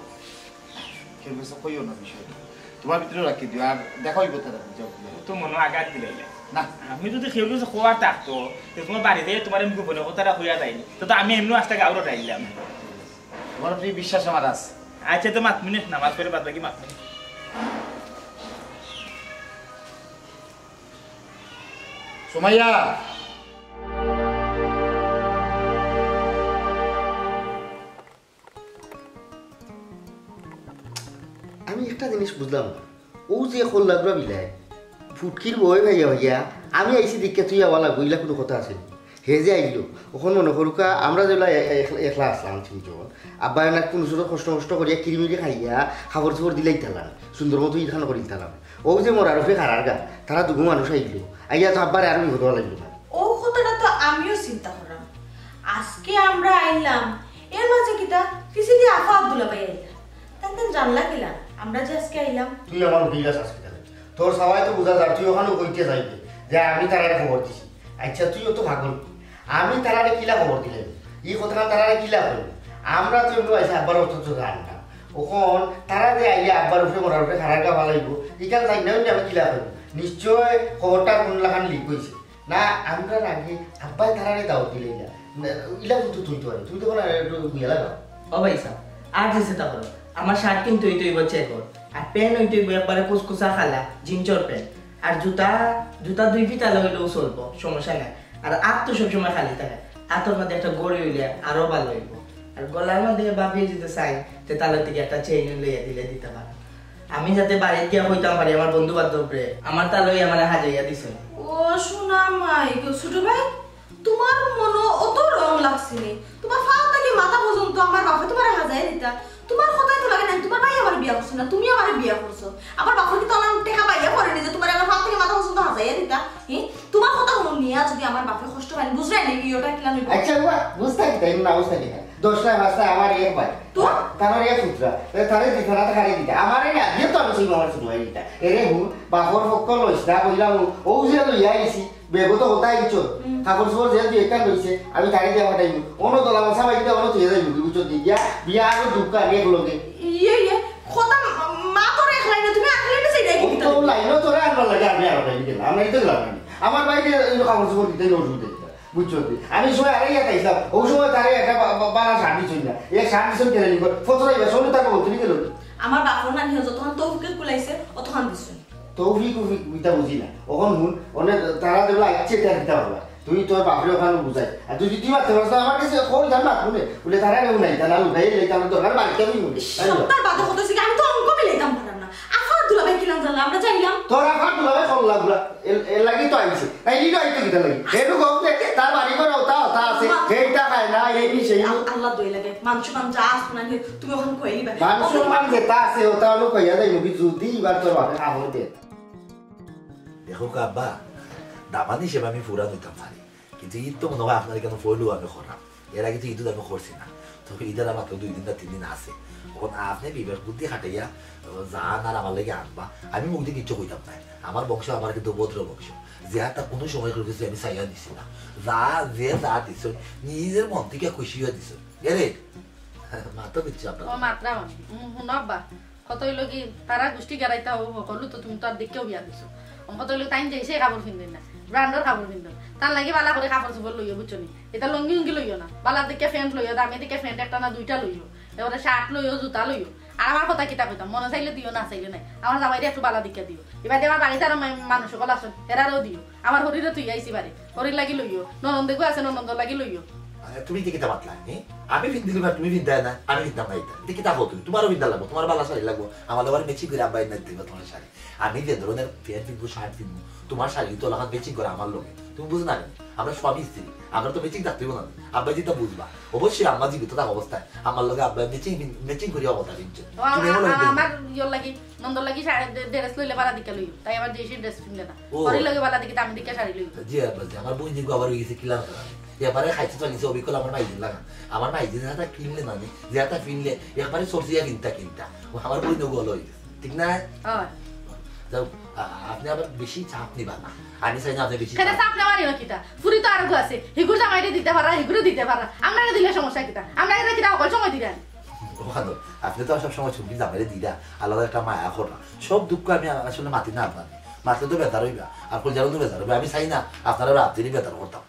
কেউ কিছু কইও না বিষয়টা। তোমার ভিতরে রাখি দিও, আর দেখা হইব তারা, যাও, যাও। ও তো মনে আঘাত দিলে। না। আমি যদি কেউ কিছু খোয়ার থাকতো, তো তোমার বাড়িতে তোমার এমনি গোপনে কথাটা হইয়া যায়নি। তো, তো আমি এমনি আস্তে গাউর উঠাইলাম। তোমার উপরে বিশ্বাস আমার আছে। আচ্ছা, তো মাত মিনিট নামাজ পড়ে বাদ বাকি মাত মিনিট। সুমাইয়া। আমি একটা জিনিস বুঝলাম না, ও যে খোল্লা গুড়া বিলাই, ফুটকির বই ভাইয়া ভাইয়া, আমি আইছি দেখিয়া তুই আওয়া লাগবো, ইলা কোনো কথা আছে নি? হে যে আইলো, ওখান মনে করুকা, আমরা যেলা এ-, এ-, একলা আসলাম তিনজন, আব্বা না কোনো ছোটো কষ্ট মষ্ট করিয়া কিরিমিরি খাইয়া, খাবার চুপড় দিলাই তালাম, সুন্দর মতো ইখান করিল তালাম। ও যে মরার উপরে খারার গা, তারা দুগু মানুষ আইলো, আইয়া তো আব্বারে আরো বিপদ লাগলো না। ও কথাটা তো আমিও চিন্তা করলাম। আজকে আমরা আইলাম, এর মাঝে কিতা পিছে দিয়ে আফা আব্দুল্লা ভাই আইলা। তাই তাই জানলা কিলা আমরা যে আজকে আইলাম? তুই আমার উকিল গাছ আসবি তাহলে। তোর সবাই তো বুঝা যার, তুই ওখানে কইতে যাইবে যে আমি তারারে খবর দিছি। আচ্ছা, তুই অত পাগল। আমি তারারে কিলা খবর দিলাম? এই কথাটা তারারে কিলা কইব? আমরা তো এমনি আইসা আব্বার অত তো জানি না। ওখান তারা যে আইয়া আব্বার উপরে মরার উপরে খারার গা ফালাইব, এখানে যাই না হইলে আমি কিলা কইব? নিশ্চয় খবরটা কোন লাখান লিক হইছে। না, আমরা আগে আব্বাই তারারে দাওয়াত দিলে ইলা। না, ইলা কিন্তু তুই তো আরে, তুই তো কোনো একটু বুঝে লাগা। ও ভাই সাহেব, আর যে সেটা করো, আমার শার্ট কিন্তু এই তো এই বছর কর। আর প্যান্ট হইতে হইব একবারে কুচকুচা খালা, জিন্সর প্যান্ট। আর জুতা, জুতা দুই ফিতা লাগাইলেও চলবো, সমস্যা নাই। আর আত তো সবসময় খালি থাকে, আতর মধ্যে একটা ঘড়ি হইলে আরো ভালো হইব। আর গলার মধ্যে ভাবিয়ে যদি চাই, তে তাহলে থেকে একটা চেইন লইয়া দিলে দিতে পারো। আমি যাতে বাড়িত গিয়া কইতাম পারি আমার বন্ধু বান্ধবরে, আমার তালই আমারে হাজাইয়া দিছে। ও সোনা মাই গো, ছোট ভাই, তোমার মনো অত রং লাগছে নি? তোমার ফাও থাকি মাথা পর্যন্ত আমার বাপে তোমারে হাজাইয়া দিতা। তোমার কথাই তো লাগে না, তোমার ভাই আমারে বিয়া করছে না, তুমি আমারে বিয়া করছো। আমার বাপর কি তলান টেকা পাইয়া পড়ে নি যে তোমার আমার ফাও থাকি মাথা পর্যন্ত হাজাইয়া দিতা? হি? তোমার কথা হুনিয়া যদি আমার বাপে কষ্ট পায়, বুঝলে না, কি ওটা কিলা নইব? আচ্ছা, বাবা, বুঝতা কিতা, এমন না বুঝতা কিতা। দশটায় পাঁচটায় আমার এক ভাই। তো? তার এক পুত্রা। এ, তারে দিতা না, তারে দিতা। আমারে না, দিয়ে তো আমি সেই মামার শুরু হয়ে দিতা। এরে হুন, বাপর পক্ষ লইস না, কইলাম, ও যে লইয়া আইছি, বেগো তো হতা আইছো। হুম। কাপড় চোপড় যে দুই একটা লইছে, আমি তারে দিয়া পাঠাইমু। অনো দলা মশা বাইতে, অনো তুই যাইবি, বুঝছো নি? গিয়া, বিয়া আরো দুঃখ আগে এক লগে। ইয়ে, ইয়ে, কথা মা-, মা তো তো লাইনও তোরা আনবার লাগে আমি আর ভাই গেলাম, আমরা ইতে গেলাম না। আমার ভাই যে এই কাপড় চোপড় দিতে অসুবিধা হইছে, বুঝছো তুই? আমি সময় আরে ইয়া খাইছিলাম, ওই সময় তারে একটা বা-, বা-, বালা শার্ট দিছই না, এক শার্ট দিছই কেন নিব? ফটো রাখবে, সঙ্গে তাকে বলতে গেল। আমার বাপর নানি যতক্ষণ তৌফিকে কুলাইছে, অতক্ষণ দিছই। তৌফিক উফিক ইতা বুঝি না। অখন হুন, অনে তারা যেগুলো আইছে, এটা দিতে পারবা। তুই তোর বাপরে ওখানে বুঝাই। আর তুই যদি মারতে পারস না, আমার কাছে কল জান না, শুনে। বলে, "তারা কেউ নাই, তারা লুকাই নেই, তারা দরকার বাড়িতে আমি বলি।" তাই না? সপ্তাহ বাদে কত ছিল, আমি তো অঙ্ক মিলাইতাম পারলাম না। আফার দুলাভাই কিলান জানলা, আমরা যাইলাম। তোর আফার দুলাভাই কল লাগলা, এর, এর লাগি তো আইছে। তাই নিলো আইতো কিতা লাগি? হেটু গপ দে, তার বাড়ি ঘর ওটা, ওটা আছে। মা- হেটা খায় না, এই নি সেই নি। আল-, আল্লাহ দই লাগে, মাংস মাংস আস কোনা নিয়ে তুমি ওখানে কই নিবা? মাংস মান যেটা আছে, ওটা হলো কইয়া যাই, মুখে যদি এবার তোর বাপে খাবো দে। দেখো আব্বা, দামান হিসেবে আমি পুরা নিতাম পারি, কিন্তু ঈদ তো মনে হয় আপনার কেন পয়লু আমি করাম। এর আগে তো ঈদ আমি করছি না, তবে ঈদের আমার তো দুই দিন না তিন দিন আছে। এখন আপনি বিবেক বুদ্ধি খাটাইয়া, আহ, যান আর আমার লাগে আনবা, আমি মুখ দিয়ে কিচ্ছু কইতাম না। আমার বংশ আমার কিন্তু ভদ্র বংশ, যে আর তা কোনো সময় করে কিছু আমি চাইয়া দিছি না। যা, যে যা দিছ, নিজের মন থেকে খুশি হয়ে দিছ। এরে, মা তো কিচ্ছু আপনার ও মাত্রা মানে। হুম, হুনো আব্বা, কত হইলো কি, তারা গোষ্ঠী গেরাইতা হবো, হকলু তো তুমি তো আর দেখেও বিয়া দিছো। আমি কত হইলো তাইন যে সেই কাপড় পিনবেন না, ব্র্যান্ডর কাপড় পিনবেন। তার লাগি বালা করে কাপড় চোপড় লইও, বুঝছো নি? এটা লুঙ্গি উঙ্গি লইও না, বালা দেখে প্যান্ট লইও, দামি দেখে প্যান্ট একটা না দুইটা লইও, এবারে শার্ট লইও, জুতা লইও। আর আমার কথা কিতা কইতাম, মনে চাইলে দিও, না চাইলে নাই। আমার জামাইরে একটু বালা দেখে দিও। এবার আমার বাড়িতে আরো মা-, মানুষ সকল আছেন, এরারও দিও। আমার হরিরে তুই আইছি বাড়ি, হরির লাগি লইও, ননন্দেগু আছে, ননন্দর লাগি লইও। আরে, তুমি যে কিতা মাতলা, হে? আমি ফিন দিলি না, তুমি ফিন দেয় না, আমি ফিনতাম না এটা। এটা কিতা কও তুমি? তোমারও ফিনতা লাগবো, তোমার বালা শাড়ি লাগবো, আমার লগে ম্যাচিং করে আব্বা এনে দিবা তোমার শাড়ি। আমি যে ধরনের প্যান্ট ফিনবো, শার্ট ফিনবো, তোমার শাড়ি তো লাগাত ম্যাচিং করে আমার লগে। তুমি বুঝো না কেন? আমরা স্বামী স্ত্রী, আমরা তো ম্যাচিং থাকতেই না। আব্বা যেটা বুঝবা, অবশ্যই আম্মা জীবিত থাকা অবস্থায় আমার লগে আব্বা ম্যাচিং, ম্যাচিং করিয়া কথা ফিনছে। ও, তুমি আমার, এমন আমার, হইতে আমার ইয়র লাগি, নন্দর লাগি শাড়ি, ডে-, ড্রেস লইলে বালা দিকে লইও, তাই আবার দেশি ড্রেস ফিনলে না। ও। হরির লগে বালা দিকে দামি দিকে শাড়ি লইও। জি আব্বা, জি, আমার বইন যে আবার হয়ে গেছে কিলার করা। এবারে খাইতে চলেছে অবিকল আমার মাইজির লাগান। আমার মাইজির যেটা কিনলে না নি, যেটা ফিনলে, একবারে সরজিয়া কিনতা কিনতা। ও আমার বইন গল হয়ে গেছে। ঠিক না? হয়। যাও, আ-, আপনি আবার বেশি চাপ নিবা না। আমি চাই না আপনি বেশি কেন চাপ চাপ নেওয়ার এলো কিতা? ফুরি তো আরো আছে। হিগুর জামাইরে দিতে পারা, হিগুরে দিতে পারা। আমরা দিলে সমস্যা কিতা? আমরা এরা কিতা হকল সময় দিলেন? ওখানে আপনি তো সব সময় ছুটি জামাইরে দিরা, আলাদা একটা মায়া করা। সব দুঃখ আমি আসলে মাতি না আপনার। মাতলে তো বেতার হইবা, আর কলজারও তো বেতার হইবা। আমি চাই না আপনারা রাত্রি বেতার করতাম।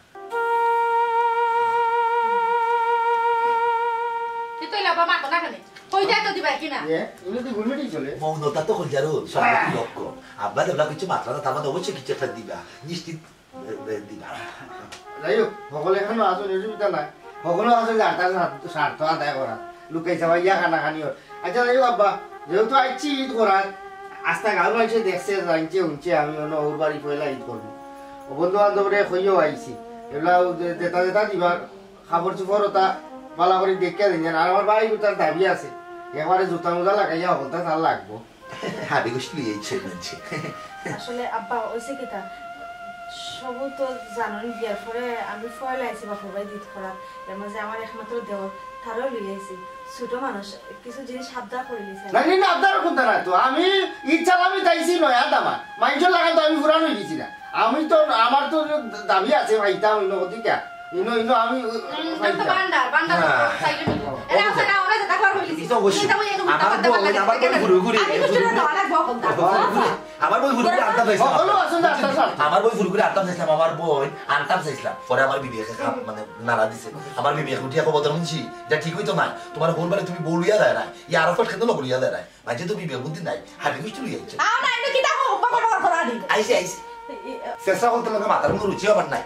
কি কইলা বাবা, মাতো না কেনে? কই যায় তো দিবা কি না? এ, এগুলো তো গুলমিটি চলে। মৌনতা তো কলজারও, সব কি লক্ষ্য। আব্বা দেবলা কিছু মাত্রা না, তার মানে অবশ্যই কিছু একটা দিবা। নিশ্চিত এ, এ, দিবা। যাই হোক, সকলে এখনো আসো, অসুবিধা নাই। সকলেও আসো যে আটার স্বার্থ, স্বার্থ আদায় করা। লুকাই চাওয়া ইয়া খানা খানি হোক। আচ্ছা, যাই হোক আব্বা, যেহেতু আইছি ঈদ করার, আস্তা গাঁওর মানুষে দেখছে, জানছে, শুনছে, আমি অন্য ওর বাড়ি পয়লা ঈদ করবো। ও বন্ধু বান্ধবরে কইও আইছি। এগুলা ও যে যেটা যেটা দিবার, কাপড় চোপড় ওটা ভালা করি দেখিয়া দিন যেন। আর আমার ভাই ওটার দাবি আছে, একবারে জুতা মোজা লাগাইয়া হকলতা তার লাগবো। হাবি গোষ্ঠী লইয়া ইচ্ছে মানছে। আসলে আব্বা, ওইছে কিতা, সবু তো জানেন, বিয়ার পরে আমি পয়লা আইছি বাপর বাড়ি দিত করাত, এর মাঝে আমার একমাত্র দেওর, তারও লই আইছি। ছোট মানুষ, কিছু জিনিস আবদার করে নিছে। না, না, না, আবদার করতে না তো। আমি ইচ্ছা আমি চাইছি নয়া দামা। মাইনষর লাগান তো আমি পুরান হয়ে গেছি না। আমি তো, আমার তো দাবি আছে, ভাইতাম, অন্য কথা। ইনো, ইনো, আমি, হুম, তুমি তো পাইতাম। বান্ডার, বান্ডার হ্যাঁ। চাইলে মিলবে। এরা আছে না, ওরা যেটা করার হইলে এটা অবশ্যই। তুমি তো ওই আমার কথা বই, বলতে আমার বই পারবে না। ঘুরে ঘুরে, আমি তো ঘুরে সেটা ঘুরে। দেওয়া লাগবো এখন। ঘুরে ঘুরে। আমার বই ঘুরে ঘুরে আনতাম চাইছিলাম। হকলো আছইন যে আস্তা স্বার্থ। আমার বই ঘুরে ঘুরে আনতাম চাইছিলাম, আমার বই আনতাম চাইছিলাম। পরে আমার বিবেকে খাপ, মানে, নাড়া দিছে। আমার বিবেক উঠিয়া খবর ধরুন জি, এটা ঠিক হইতো না। তোমার কোন বারে তুমি বলিয়া দেয় না, ই আরো ফট কেন বলিয়া দেয় না? মাঝে তো বিবেক বুদ্ধি নাই, হাবি মিষ্টি লইয়া আইছে। আও না, এমনি কিতা বকর বকর করা দি। আইছে, আইছে। চেষ্টা করতে লাগে, মাথার কোনো রুচি আবার নাই।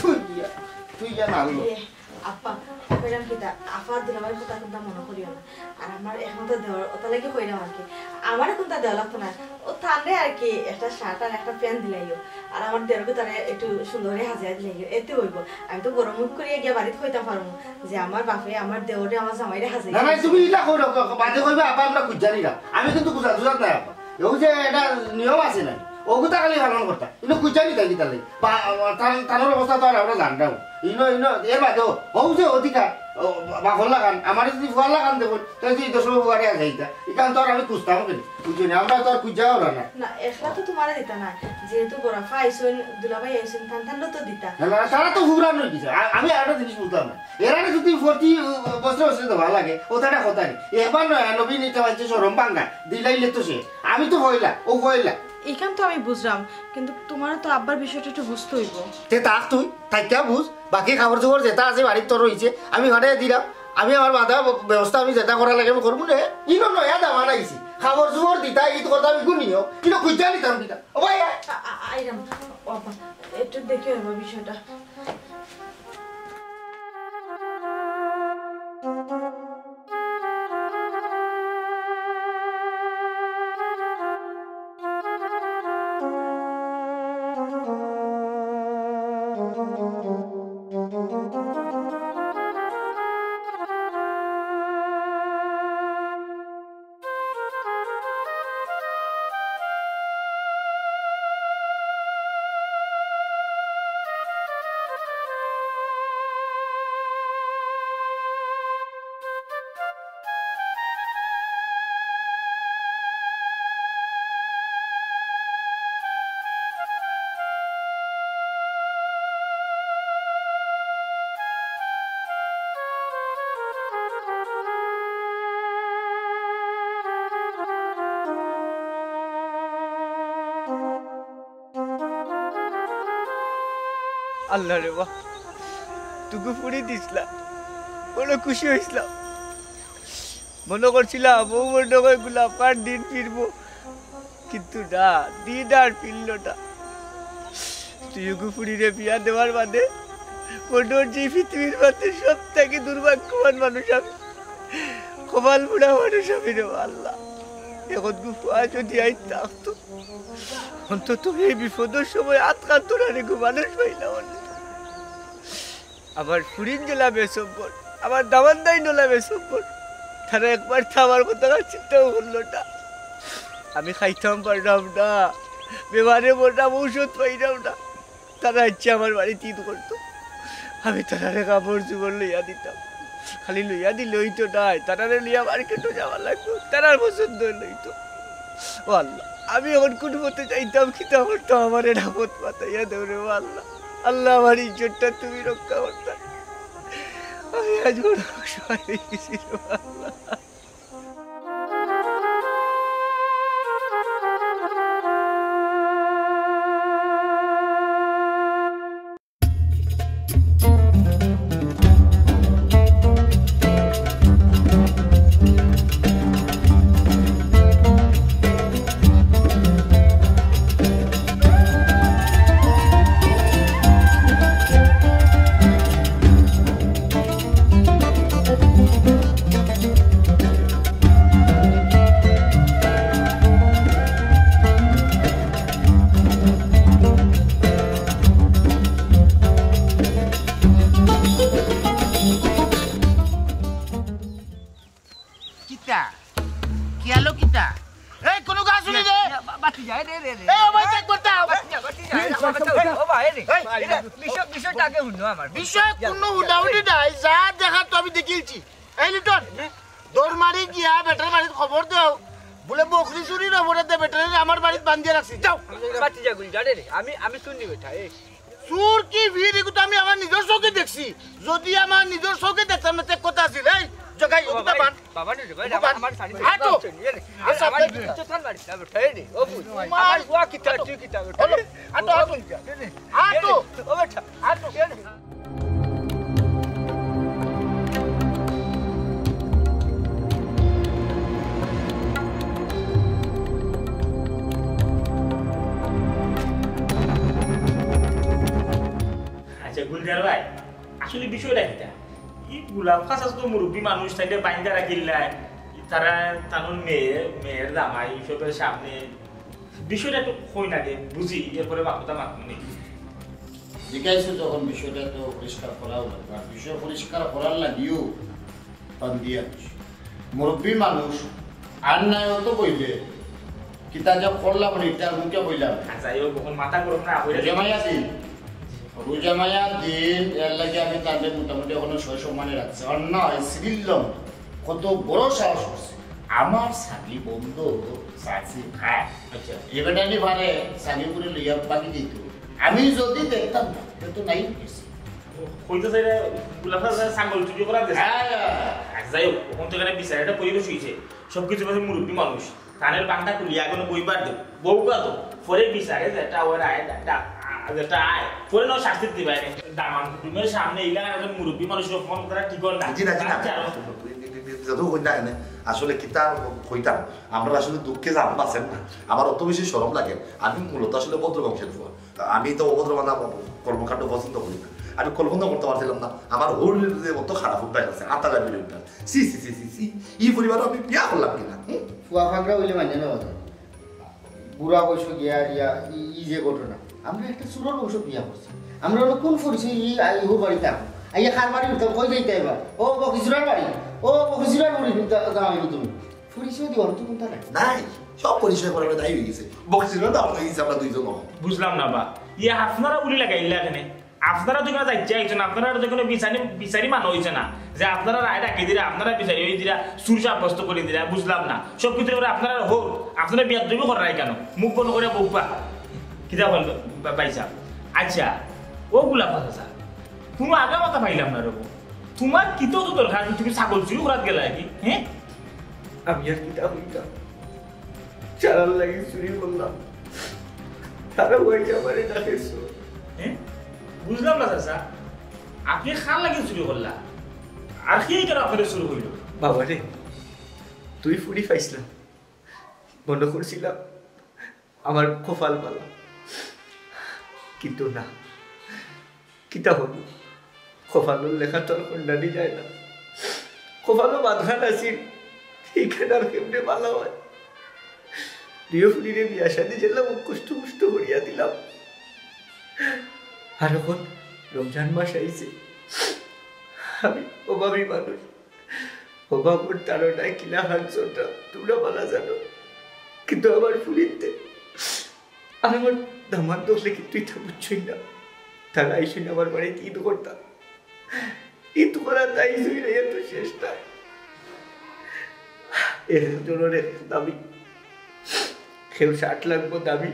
তুই ইয়া, তুই ইয়া না হলো। এ, আপা, কইলাম কিতা, আফা দুলাভাইর কথা কুন্তা মনে করিও না। আর আমার একমাত্র দেওর, ওটা লাগি কইলাম আর কি। আমারে কুন্তা দেওয়া লাগতো না। ও তানরে আর কি একটা শার্ট আর একটা প্যান্ট দিলাইও। আর আমার দেওরকে তারে একটু সুন্দর করে হাজাই দিলাইও। এতে হইব। আমি তো বড় মুখ করিয়া গিয়া বাড়িত কইতাম পারমু যে আমার বাপে আমার দেওরে আমার জামাইরে হাজাই না, না, দিছে। তুমি ইলা কইরো, ক-, ক-, বাদে কইবে, "আপা, আমরা খুঁজ জানি না।" আমি কিন্তু খুঁজা, খুঁজাত নাই, আপা। ও যে এটা নিয়ম আছে না, ওগুতা খালি পালন করতা। ইনো খুঁজ জানি তাই কিতা লাগি? বা, তান-, তানোর অবস্থা তো আর আমরা জানতাম। ইনো, ইনো, এর বাদেও, ও যে অধিকার, ও, বা-, বাফর লাখান, আমারে যুদি ফুয়ার লাখান দেখইন, তে যুদি দশ ফুয়ারে আজাইতা। ইখান তো আর আমি খুঁজতাম কেনে, বুঝছো নি? আমরা তো আর খুঁজা ওরা না। না, একলা তো তুমারে দিতা না। যেহেতু বড়াফা আইছইন, দুলাভাই আইছইন, তান তানরে তো দিতা। না, না, তারা তো ফুরান অই গেছে। আ-, আমি আরেকটা জিনিস বুঝলাম না। এরারে যুদি প্রতি, উ, বছরে বছরে দেওয়া লাগে, অতা একটা কথা নি। একবার নয়, নবীন ইটা মানষে শরম ভাঙ্গা, দিলাইলে তো শেষ। আমি তো পয়লা, অউ পয়লা। ইখান তো আমি বুঝলাম, কিন্তু তুমারে তো আব্বার বিষয়টা একটু বুঝতে অইবো। তে থাক তুই, থাকিয়া বুঝ। বাকি কাপড় চোপড় যেটা আছে বাড়িত তোর রইছে, আমি ফাটাইয়া দিলাম। আমি আমার বাধা ব্যবস্থা আমি যেটা করা লাগে আমি করমু নে। ইনো নয়া দামান আইছে, কাপড় চোপড় দিতা, ইতা কথা আমি গুনিও, ইনো খুঁজা নিতাম কিতা। ও ভাই, আয়। আ-, আ-, আইরাম, ও আব্বা, একটু দেখে হইব বিষয়টা। আল্লাহ রে বা, তুগু ফুড়ি দিছলা, বড় খুশি অইছলাম। মনো করছিলাম, অউ মনে অয় গোলাপ কার দিন ফিরবো, কিন্তু না, দিন আর ফিরলো না। তুই অগু ফুড়িরে বিয়া দেওয়ার বাদে মনো অর যে পৃথিবীর মাঝে সব থাকি দুর্ভাগ্যবান মানুষ আমি, কপাল পোড়া মানুষ আমি রে আল্লাহ। অখন গু ফুয়া যদি আইন থাকতো, অন্তত এই বিপদর সময় আত কান তোলার এগু মানুষ পাইলাম না। আমার ফুড়িন যেলা বেসম্বর, আমার দামান্দাইন অলা বেসম্বর, তারা একবার তো আমার কথা চিন্তাও করলো না। আমি খাইতাম পারলাম না, বেমারে মরলাম, ঔষধ পাইলাম না। তারা ইচ্ছা আমার বাড়িত ইদ করতো, আমি তারারে কাপড় চোপড় লইয়া দিতাম। খালি লইয়া দিলে অইতো নায়, তারারে লইয়া মার্কেটও যাওয়া লাগবো, তারার পছন্দ লইতো। ও আল্লাহ, আমি অখন কুন পথে যাইতাম, কিতা করতাম, আমারে একটা পথ বাতাইয়া দেও রে ও আল্লাহ। আল্লাহ, আমার ইজ্জতটা তুমি রক্ষা করতায়। আমি আজ বড় অসহায় অই গেছি রে ও আল্লাহ। কিতা? কিয়ালো কিতা? এই, কুনু গাছ উনি রে? বাতি যায় রে, রে, রে। এই, ও ভাই, দেখ, করতে হবে। বাতি যায়, বাতি যায়, বাতি যায়। ও ভাই, রে। এই, রে, বিষয়, বিষয়টা আগে হুনো আমার। বিষয় কুনু হুনাহুনি নাই, যা দেখার তো আমি দেখিলছি। এই, লিটন, দৌড় মারি গিয়া বেটার বাড়িত খবর দেও। বুলে, বকরি চুরির খবরে দে বেটারে আমার বাড়িত বান্ধিয়া রাখছি। যাও। বাতি যা গুলি, যা রে, রে। আমি, আমি শুনি বেটা, এই। চুর কি ভিড়, এগু তো আমি আমার নিজর চউখে দেখছি। যদি আমার নিজর চউখে দেখতাম না, তে কথা আছিল। এই, জগাই, ও ওগুতা বাবা, বান। বাবা নি জগাই, ওগুতা আমার, বান। আমার শাড়ি আটো। চল, নিয়ে নে। আচ্ছা, আমার আপনি ইজ্জত খান বাড়ি, যাবে, ঠাই নে। ও বুঝ, ওগুতা আমার আটো। বুয়া কিতা, তুই কিতা, ও, ঠাই নে। আটো, আটো। আটো। ও বেটা, আটো। আচ্ছা, গুলজার ভাই, আসলে বিষয়টা কিতা? ই গোলাপ খাঁচা তো মুরব্বী মানুষ, তাইলে বাইন্দা রাখিল্লায়, তারা তানুর মেয়ে, মেয়ের জামাই, সবের সামনে বিষয়টা একটু কই না গে, বুঝি, এরপরে বাপ কথা মাতমু নি। জিজ্ঞাসা যখন বিষয়টা তো পরিষ্কার করাও লাগবে, আর বিষয় পরিষ্কার করার লাগিও বান্ধিয়া দিছি। মুরব্বী মানুষ, আর নাই অত কইলে, কিতা যা করলাম, মানে, ইটার মুখে কইলাম। আচ্ছা, এই ওরকম মাথা গরম না, হইলে জমাইয়া দিন। রোজা মায়া দিন, এর লাগি আমি তারে মোটামুটি এখনো সসম্মানে রাখছি। আর না, এই সিভিল লম কত বড় সাহস করছে। আমার সাগি বন্ধু চাচি ভাই। আচ্ছা। এ বেটা নি পারে সাগি করে লইয়া বাকি দিত। আমি যদি দেখতাম না, তে তো নাই গেছে। কইতে চাইলে গুলাফা ছাগল চুরি করা গেছে। হ্যাঁ। আচ্ছা, যাই হোক, ওখান থেকে একটা বিচার, একটা পরিবেশ হইছে। সবকিছু মাঝে মুরব্বী মানুষ। কানের বাংটা খুলিয়া এখন বইবার দেব। বউকা তো। পরে বিচারে যেটা ওর আয়, যেটা, যেটা আয়। পরে না শাস্তি দিবা এনে। দামান কুটুমের সামনে ইলা একজন মুরব্বী মানুষের অপমান করা ঠিক না। জি না, জি না। আচ্ছা, আর যত কই না কেন, আসলে কিতা কইতাম, আমরা আসলে দুঃখে জান বাঁচেন না। আমার অত বেশি শরম লাগে। আমি মূলত আসলে ভদ্র বংশের ফুয়া। আমি তো অভদ্র বানা কর্মকাণ্ড পছন্দ করি না। আমি কল্পনা করতে পারছিলাম না, আমার হরির যে অত খারাপ অভ্যাস আছে, আতা গাভীর অভ্যাস। সি, সি, সি, সি, সি। এই পরিবারও আমি বিয়া করলাম কিনা? হুম? ফুয়া ফাগরা হইলে মানে না কথা। বুড়া বয়স গিয়া আর ইয়া, ই, ই যে ঘটনা। আমরা একটা চুরর বংশ বিয়া করছি। আমরা হলো কোন পরিচয় ই, আই, হো বাড়িতে আইয়া কার বাড়ি উঠতাম, কই যাইতে এবার? ও, বকিচুরার বাড়ি। ও, বকিচুরার বাড়ি উঠতাম, জামাই তুমি। পরিচয় দিবার তো কোনটা নাই। নাই, সব পরিচয় করার তাই হয়ে গেছে। বকিচুরা দাও হয়ে গেছে, আমরা দুইজন অখন। বুঝলাম না বা, ইয়া আপনারা উলি লাগাইলা কেনে? আপনারা তো কোনো দায়িত্ব আইছেন, আপনারা তো কোনো বিচারি, বিচারি মানা হইছে না যে আপনারা রায় ডাকি দিরা, আপনারা বিচারি হয়ে দিরা, চুর সাব্যস্ত করে দিরা, বুঝলাম না। সব কিছু করে আপনারা হোক, আপনারা বিয়ার দাবি করার কেন? মুখ বন্ধ করে বউপা। কিতা বলবো বা-, ভাই সাহেব? আচ্ছা, ও গুলা কথা স্যার, কোনো আগা মাথা পাইলাম না রে বউ। তোমার কি তো দরকার, তুমি ছাগল চুরি করাত গেলা কি? হ্যাঁ? আমি আর কিতা কইতাম? চালার লাগি চুরি করলাম। তারা ওই আমারে ডাকেছো। হ্যাঁ? বুঝলাম না চাচা, আপনি কার লাগি চুরি করলা? আর কি কেন আপনাদের শুরু হইল? বাবা রে, তুই ফুড়ি পাইছলা, মনে করছিলাম আমার কপাল ভালা, কিন্তু না। কিতা হবো, কপালর লেখা তো আর খণ্ডানি যায় না। কপালও বাদখান আছিল, এইখান আর কেমনে ভালা হয়? দুইও ফুড়িরে বিয়া শাদি যেলাম, কষ্ট কষ্ট করিয়া দিলাম। আর এখন রমজান মাস আইছে, আমি অভাবী মানুষ, অভাবর তাড়নায় কিলা হাত জোরটা তোমরা ভালা জানো, কিন্তু আমার ফুড়িতে আর আমার দামান্দ অকলে কিন্তু ইতা বুঝছইন না। তারা আইসইন আমার বাড়িত ঈদ করতা। ঈদ করা তাই জুই নাই, এত শেষ নাই। এক জনর এক দাবি। কেউ শার্ট লাগবো দামি,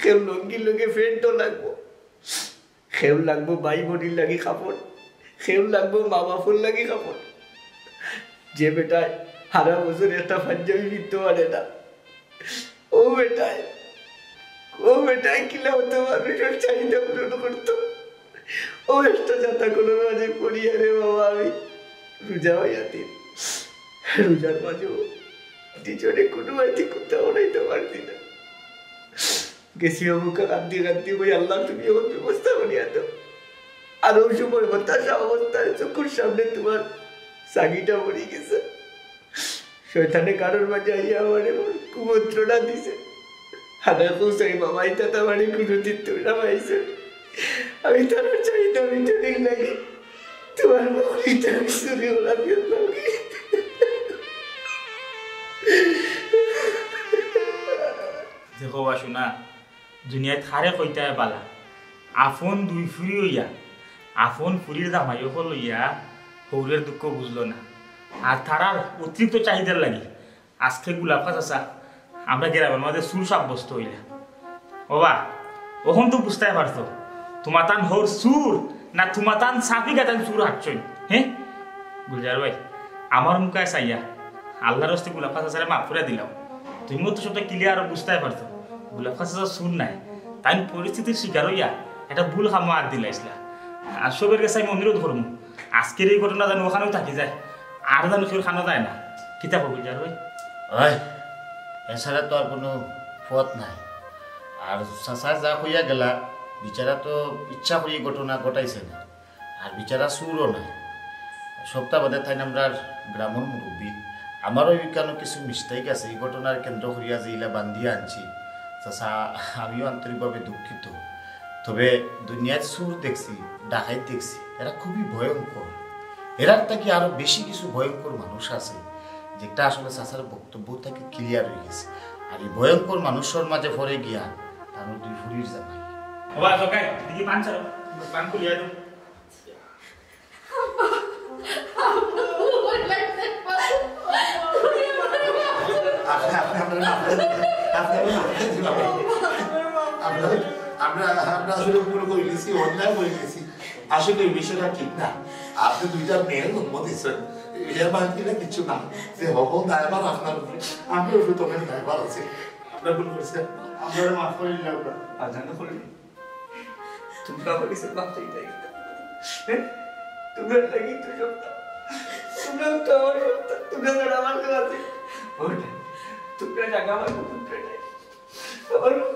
কেউ লুঙ্গির লগে প্যান্টও লাগবো, কেউ লাগবো ভাই বোনের লাগি কাপড়, কেউ লাগবো মা বাপর লাগি কাপড়। যে বেটায় হারা বছর একটা পাঞ্জাবি পিনতো পারে না, ও বেটায়, ও বেটায় কিলা অত মানুষর চাহিদা পূরণ করতো। ও একটা জাতা কলর মাঝে পড়িয়া রে বাবা, আমি রোজা হইয়া দিন, রোজার মাঝেও নিজরে কোনো আইতি কুত্তা বানাইতে পারতি না। গেছি অমুকা কান্দি কান্দি, ওই আল্লাহ তুমি আমার ব্যবস্থা করিয়া দাও। আর ওই সময় হতাশা অবস্থায় চোখের সামনে তোমার সাগিটা মরি গেছে। শয়তানে কারোর মাঝে আইয়া আমারে কুমন্ত্রণা দিছে। হাদা কৌসাই বাবা, এটা তো আমারে কোনোদিন তোমরা পাইছো। আমি তার চাইতে আমি চলে লাগে তোমার মুখটা আমি চুরি ওরা লাগে। দেখো বাসু না, দুনিয়াত কারে কইতায় বালা, আপন দুই ফুরি হইয়া, আপন ফুরির জামাই অকল লইয়া হৌরের দুঃখ বুঝলো না। আর তারার অতিরিক্ত চাহিদার লাগি আজকে গুলাফা চাচা আমরা গ্রামের মাঝে চুর সাব্যস্ত হইলা। ওবা, অখন তো বুঝতায় পারছো, তোমাতান হৌর চুর না তোমাতান সাফি গাতান চুর হাঁটছইন, হ্যাঁ? গুলজার ভাই, আমার মুখায় চাইয়া আল্লাহর হস্তে গুলাফা চাচারে মাফ করে দিলাও। তুমিও তো সবটা ক্লিয়ার বুঝতায় পারছো, গুলাফা চাচা চুর নাই, তাই পরিস্থিতির শিকার হইয়া একটা ভুল কামো আত দিলাইছলা। আর সবের কাছে আমি অনুরোধ করমু, আজকের এই ঘটনা যেন ওখানেও থাকি যায়, আর যেন কেউ খানো যায় না। কিতা কবি যার ভাই? ওই, এছাড়া তো আর কোনো পথ নাই। আর চাচা যা কইয়া গেলা, বিচারা তো ইচ্ছা করি এই ঘটনা ঘটাইছে না, আর বিচারা চুরও নাই। সপ্তাহ বাদে তাই আমরার গ্রামের মুরব্বী, আমারও এখানে কিছু মিস্টেক আছে, এই ঘটনার কেন্দ্র করিয়া যে ইলা বান্ধিয়া আনছি। চাচা, আমিও আন্তরিকভাবে দুঃখিত। তবে দুনিয়ার চুর দেখছি, ডাকাইত দেখছি, এরা খুবই ভয়ঙ্কর। এরার থাকি আরো বেশি কিছু ভয়ঙ্কর মানুষ আছে, যেটা আসলে চাচার বক্তব্য থাকি ক্লিয়ার হয়ে গেছে। আর এই ভয়ঙ্কর মানুষের মাঝে পড়ে গিয়া তার দুই ফুরির জামাই। বাবা, জগাই, দেখি পান ছাড়ো, পান খুলিয়া দাও। আপনি, আপনি, আপনারা মাফ করে দিন। আপনি, আপনারা মাফ করে দিন, বাবা। আমরা, আমরা, আমরা আসলে ভুল করে গেছি, অন্যায় করে গেছি। আসলে এই বিষয়টা ঠিক না। আপনি দুইটা মেয়ে জন্ম দিয়েছেন, এর মানে কিনা কিছু না। যে হকল দায়ভার আপনার উপরে, আপনার উপরে তো অনেক দায়ভার আছে। আমরা ভুল করছি। আপনারা মাফ করে দিন, আমরা। আর জানো করে দিন। তুমি আমার কাছে মাফ চাইতে গেলে। হ্যাঁ? তোমরা লাগি তো সব। তোমরা তো আমার সব। তোমরা ছাড়া আমার কেউ আছে? ওটা। তোমরা জাগা আমার কুকুর প্রেমে। আমার